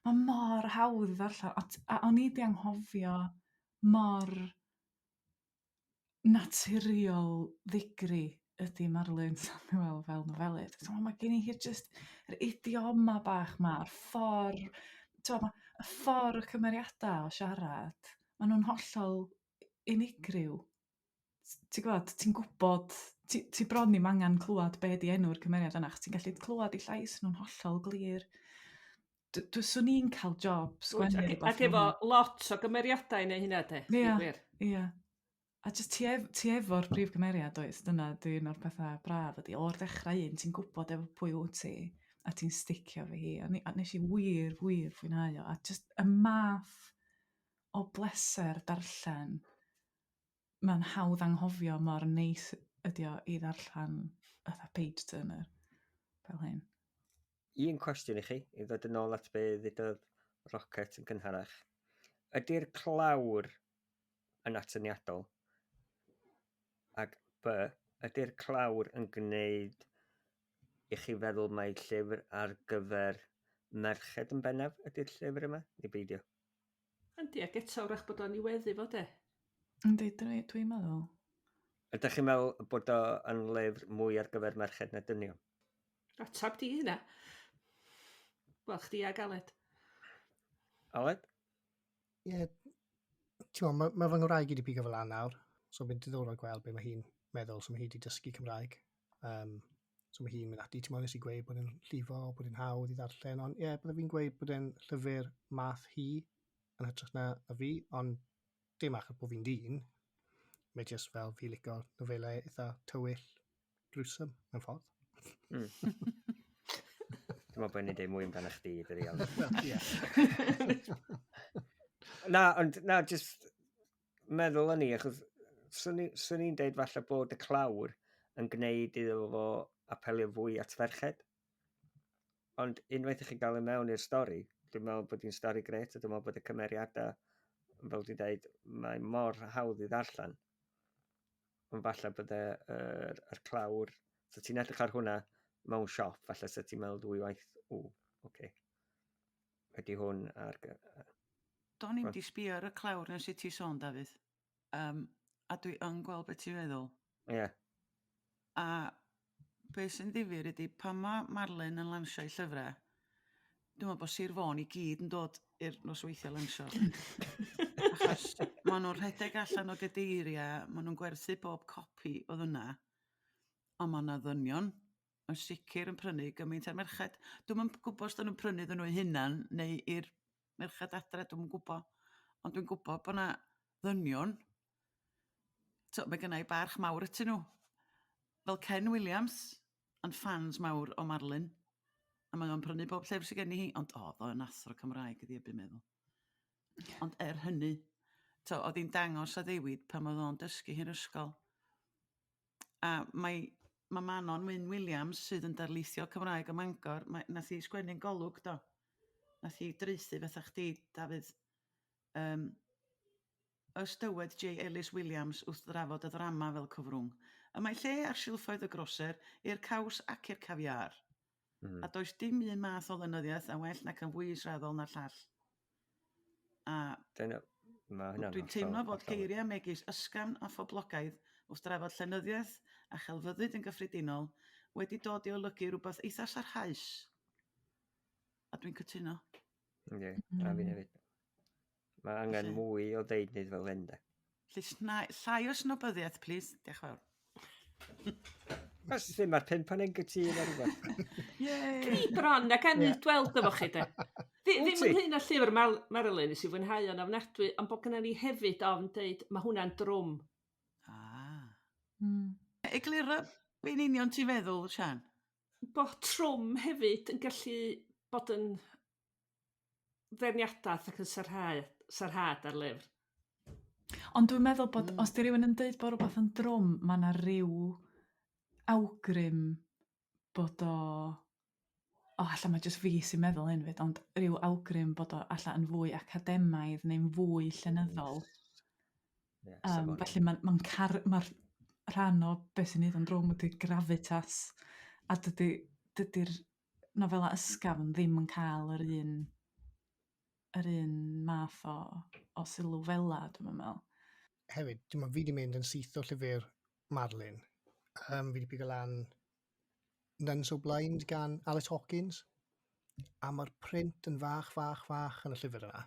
Speaker 2: mae mor hawdd i ddarllen, a o'n i di anghofio mor naturiol ddigri ydy Marlon Samuel fel nofelydd. So, mae gen i hi just yr idioma bach ma, a'r ffordd, t'o, ma, y ffordd y cymeriadau o siarad, maen nhw'n hollol unigryw. Ti'n gwybod, ti'n gwybod, ti bron ddim angen clywed be di enw'r cymeriad yna, achos ti'n gallu clywed eu llais nhw'n hollol glir. Swn i'n cael job sgwennu rhywbeth
Speaker 3: Ac efo lot o gymeriadau neu hynna de.
Speaker 2: Ia, ia. A jyst ti efo'r prif gymeriad oes, dyna di un o'r pethau braf ydi, o'r dechrau un, ti'n gwybod efo pwy wyt ti, a ti'n sticio fo hi. A nes i wir, wir fwynhau o. A jyst y math o bleser darllen, mae'n hawdd anghofio mor neis ydi o i ddarllen fatha page turner fel hyn.
Speaker 5: Un cwestiwn i chi, i ddod yn ôl at be ddudodd Rocket yn gynharach. Ydy'r clawr yn atyniadol? Ac B, ydy'r clawr yn gwneud i chi feddwl mai llyfr ar gyfer merched yn bennaf ydy'r llyfr yma, neu beidio?
Speaker 3: Yndi, ac eto wrach bod o'n i weddu fo de.
Speaker 2: Yndi, dwi'n meddwl.
Speaker 5: Ydych chi'n meddwl bod o yn lyfr mwy ar gyfer merched na dynion?
Speaker 3: Atab di hynna. Wel, chdi ag Aled.
Speaker 5: Aled?
Speaker 1: Ie, ti'n meddwl, mae fy ngwraig i wedi pigo fel lan nawr, so mae'n diddorol gweld be mae hi'n meddwl, so mae hi wedi dysgu Cymraeg. So mae hi'n mynd ati, ti'n meddwl, nes i gweud bod e'n llifo, bod e'n hawdd i ddarllen, ond ie, bydde fi'n gweud bod e'n llyfr math hi yn hytrach na fi, ond dim achos bod fi'n dyn, mae jyst fel fi licio nofelau eitha tywyll, gruesome, mewn ffordd.
Speaker 5: Dwi'n meddwl bod ni'n deud mwy amdano chdi, dydi, Aled.
Speaker 1: Wel, ie.
Speaker 5: Na, ond, na, jyst meddwl yn ni, achos swn i'n deud falle bod y clawr yn gwneud iddo fo apelio fwy at ferched. Ond unwaith i chi gael e mewn i'r stori, dwi'n meddwl bod hi'n stori gret, a dwi'n meddwl bod y cymeriadau fel dwi'n dweud, mae mor hawdd i ddarllen. Ond falle bydde yr clawr, so ti'n edrych ar hwnna mewn siop, falle sa ti'n meddwl dwy waith, o, oce. Okay. Ydy hwn ar...
Speaker 4: Do'n i'm di sbio ar y clawr nes i ti sôn, Dafydd. A dwi yn gweld beth ti'n feddwl.
Speaker 5: Ie. Yeah.
Speaker 4: A beth sy'n ddifyr ydy pan mae Marlyn yn lansio ei llyfrau, dwi'n meddwl bod Sir Fôn i gyd yn dod i'r nosweithiau lansio. Achos maen nhw'n rhedeg allan o gadeiriau, maen nhw'n gwerthu bob copi oedd yna, ond mae yna ddynion yn sicr yn prynu gymaint â'r merched. Dwi'm yn gwybod os 'dyn nhw'n prynu iddyn nhw eu hunan neu i'r merched adre, dwi'm yn gwybod. Ond dwi'n gwybod bod 'na ddynion, so, mae gynna i barch mawr atyn nhw. Fel Ken Williams, yn ffans mawr o Marlyn. A mae o'n prynu bob llyfr sydd gen i hi, ond oedd o'n athro Cymraeg ydi ebyn meddwl. Ond er hynny, to, oedd hi'n dangos addewid pan oedd o'n dysgu hi'n ysgol. A mae, mae Manon Wyn Williams sydd yn darlithio Cymraeg ym Mangor, mae, nath hi sgwennu'n Golwg do. Nath hi draethu fatha chdi, Dafydd. Ys dywed J Ellis Williams wrth drafod y ddrama fel cyfrwng, y mae lle ar silffoedd y groser i'r caws ac i'r caviar. A does dim un math o lenyddiaeth yn well nac yn fwy israddol na'r llall. A
Speaker 5: Dyna, mae hynna'n
Speaker 4: dwi'n teimlo fod geiriau megis ysgafn a phoblogaidd wrth drafod llenyddiaeth a chelfyddyd yn gyffredinol wedi dod i olygu rhywbeth eitha sarhaus. A dwi'n cytuno.
Speaker 5: Yndi, a fi hefyd. Mae angen mwy o ddeunydd fel hyn, de.
Speaker 4: Felly, llai o snobyddiaeth, please. Diolch fawr.
Speaker 5: Os ddim ar pump o'n gytûn ar rhywbeth.
Speaker 3: Dwi bron ac anwyd weld efo chi, de. Ddim ynghyn â llyfr Marilyn, nes i fwynhau o'n ofnadwy, ond bod gynna ni hefyd ofn deud, mae hwnna'n drwm.
Speaker 4: Ah. Egluro be'n union ti'n feddwl, Sian?
Speaker 3: Bod trwm hefyd yn gallu bod yn feirniadaeth ac yn sarhau, sarhad ar lyfr.
Speaker 2: Ond dwi'n meddwl bod os 'di rhywun yn deud bod rhywbeth yn drwm, mae 'na ryw awgrym bod o... O, alla mae jyst fi sy'n meddwl hyn 'fyd, ond ryw awgrym bod o alla yn fwy academaidd neu'n fwy llenyddol.
Speaker 5: Yeah,
Speaker 2: Felly mae'n ma car, mae'r rhan o beth sy'n neud o'n drwm ydy gravitas, a dydy'r nofela ysgafn ddim yn cael yr un math o sylw fela, dwi'n meddwl.
Speaker 1: Hefyd, dwi'n meddwl, fi wedi mynd yn syth o llyfr Marlyn. Fi wedi pigo lan None So Blind gan Alice Hawkins. A mae'r print yn fach, fach, fach yn y llyfr yna.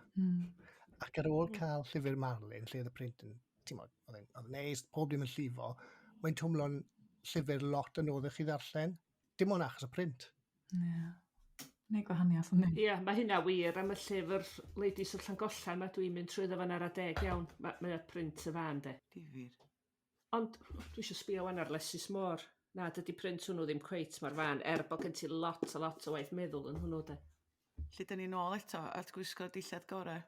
Speaker 1: Ac ar ôl cael llyfr Marlyn, lle oedd y print yn, ti'n modd, oedd e'n neis, pob dim yn llifo, mae'n twmlo'n llyfr lot yn anoddach i ddarllen. Dim ond achos y print.
Speaker 2: Ie. Yeah. Neu gwahaniaeth yn
Speaker 3: Ie, yeah, mae hynna wir am y llyfr Ladies of Llangollen, mae dwi'n mynd trwyddo fo'n ara deg iawn. Mae o'r print y fan, de.
Speaker 4: Difyr.
Speaker 3: Ond dwi eisiau sbio wan ar Less is More. Na, dydy print hwnnw ddim cweit mor fan, er bod gen ti lot a lot o waith meddwl yn hwnnw, de.
Speaker 4: Lle dyn ni nôl eto at gwisgo dillad gorau.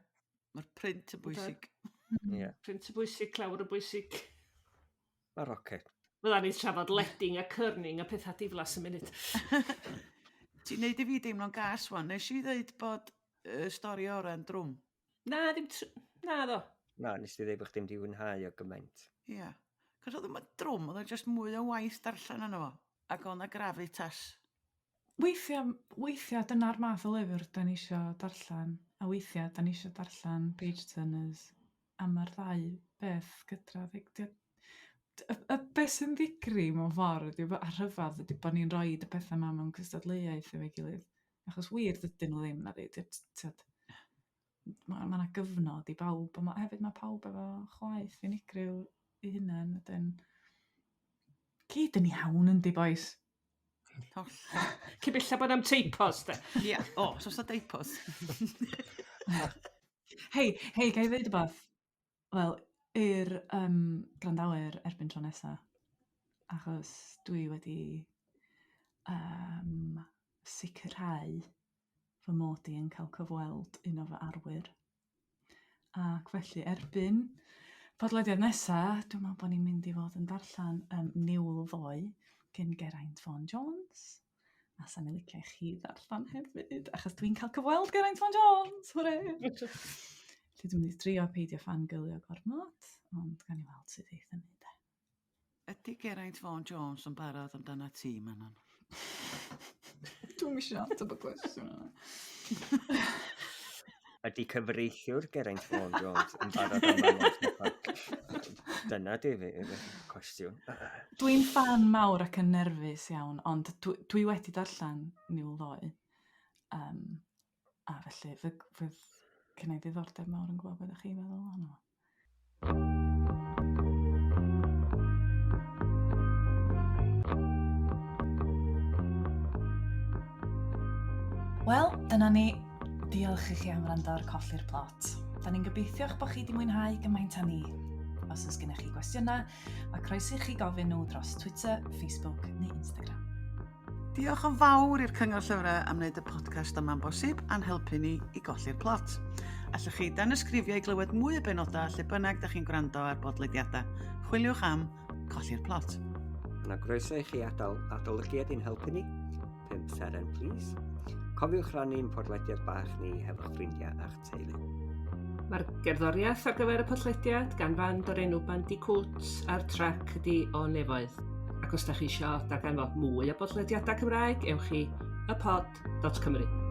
Speaker 4: Mae'r print yn bwysig.
Speaker 5: Yeah.
Speaker 3: Print yn bwysig, clawr yn bwysig.
Speaker 5: Mae rocket.
Speaker 3: Fydda ni'n trafod leading a kerning a pethau diflas yn munud.
Speaker 4: Ti'n neud i fi deimlo'n gas wan. Nes i ddeud bod y stori orau'n drwm.
Speaker 3: Na, ddim... Na, ddo.
Speaker 5: Na, nes ti ddeud bod chdi'm di fwynhau o gymaint.
Speaker 4: Ie. Yeah. Cos oedd ddim drwm, oedd o'n just mwy o waith darllen yno fo. Ac oedd 'na gravitas.
Speaker 2: Weithiau dyna'r math o lyfr da ni isio darllen, a weithiau da ni isio darllen page turners, a mae'r ddau beth gydradd. Y beth sy'n ddigri mewn ffordd ydy, a rhyfedd ydy bod ni'n rhoi y pethau yma mewn cystadleuaeth efo'i gilydd. Achos wir dydyn nhw ddim, na di. Mae 'na gyfnod i bawb, ond hefyd mae pawb efo chwaeth unigryw i hunain. Wedyn, gyd yn iawn yndi, boys?
Speaker 4: Hollol.
Speaker 3: Cyn bella bod am teipos, de.
Speaker 4: Ie, o, so oes 'na deipos.
Speaker 2: Hei, hei, ga i ddweud rhywbeth? Wel, i'r gwrandawyr erbyn tro nesa, achos dwi wedi sicrhau fy mod i yn cael cyfweld un o fy arwyr. Ac felly erbyn podlediad nesa, dwi'n meddwl bod ni'n mynd i fod yn darllen Niwl Ddoe gen Geraint Vaughan Jones. A sa'n i licio i chi ddarllen hefyd, achos dwi'n cael cyfweld Geraint Vaughan Jones, hwre! Dwi wedi mynd i drio peidio fangirlio gormod, ond gan i weld sydd eith hynny de.
Speaker 4: Ydy Geraint Vaughan Jones yn barod amdana ti, Manon?
Speaker 2: Dwi'm isio ateb y cwestiwn yna.
Speaker 5: Ydy cyfreithiwr Geraint Vaughan Jones yn barod am Manon Steffan? Dyna di fi, fi cwestiwn.
Speaker 2: Dwi'n fan mawr ac yn nerfus iawn, ond dwi, dwi wedi darllen Niwl Ddoe. Um, a felly, fydd, fydd gen i ddiddordeb mawr yn gwybod beth ydych chi'n feddwl ohono fo. Wel, dyna ni. Diolch i chi am wrando ar Colli'r Plot. Da ni'n gobeithio'ch bod chi wedi mwynhau gymaint â ni. Os oes gennych chi gwestiynau, mae croeso i chi gofyn nhw dros Twitter, Facebook neu Instagram.
Speaker 4: Diolch yn fawr i'r Cyngor Llyfrau am wneud y podcast yma'n bosib a'n helpu ni i golli'r plot. Allwch chi danysgrifio i glywed mwy o benodau lle bynnag da chi'n gwrando ar bodlediadau. Chwiliwch am Colli'r Plot.
Speaker 5: Yna groeso i chi adael adolygiad i'n helpu ni. 5 seren, please. Cofiwch rannu'n podlediad bach ni hefo'ch ffrindiau a'ch teulu.
Speaker 3: Mae'r gerddoriaeth ar gyfer y podlediad gan fand o'r enw Bandicoot a'r trac ydi O Nefoedd. Ac os da chi isio darganfod mwy o bodlediadau Cymraeg, ewch i ypod.cymru.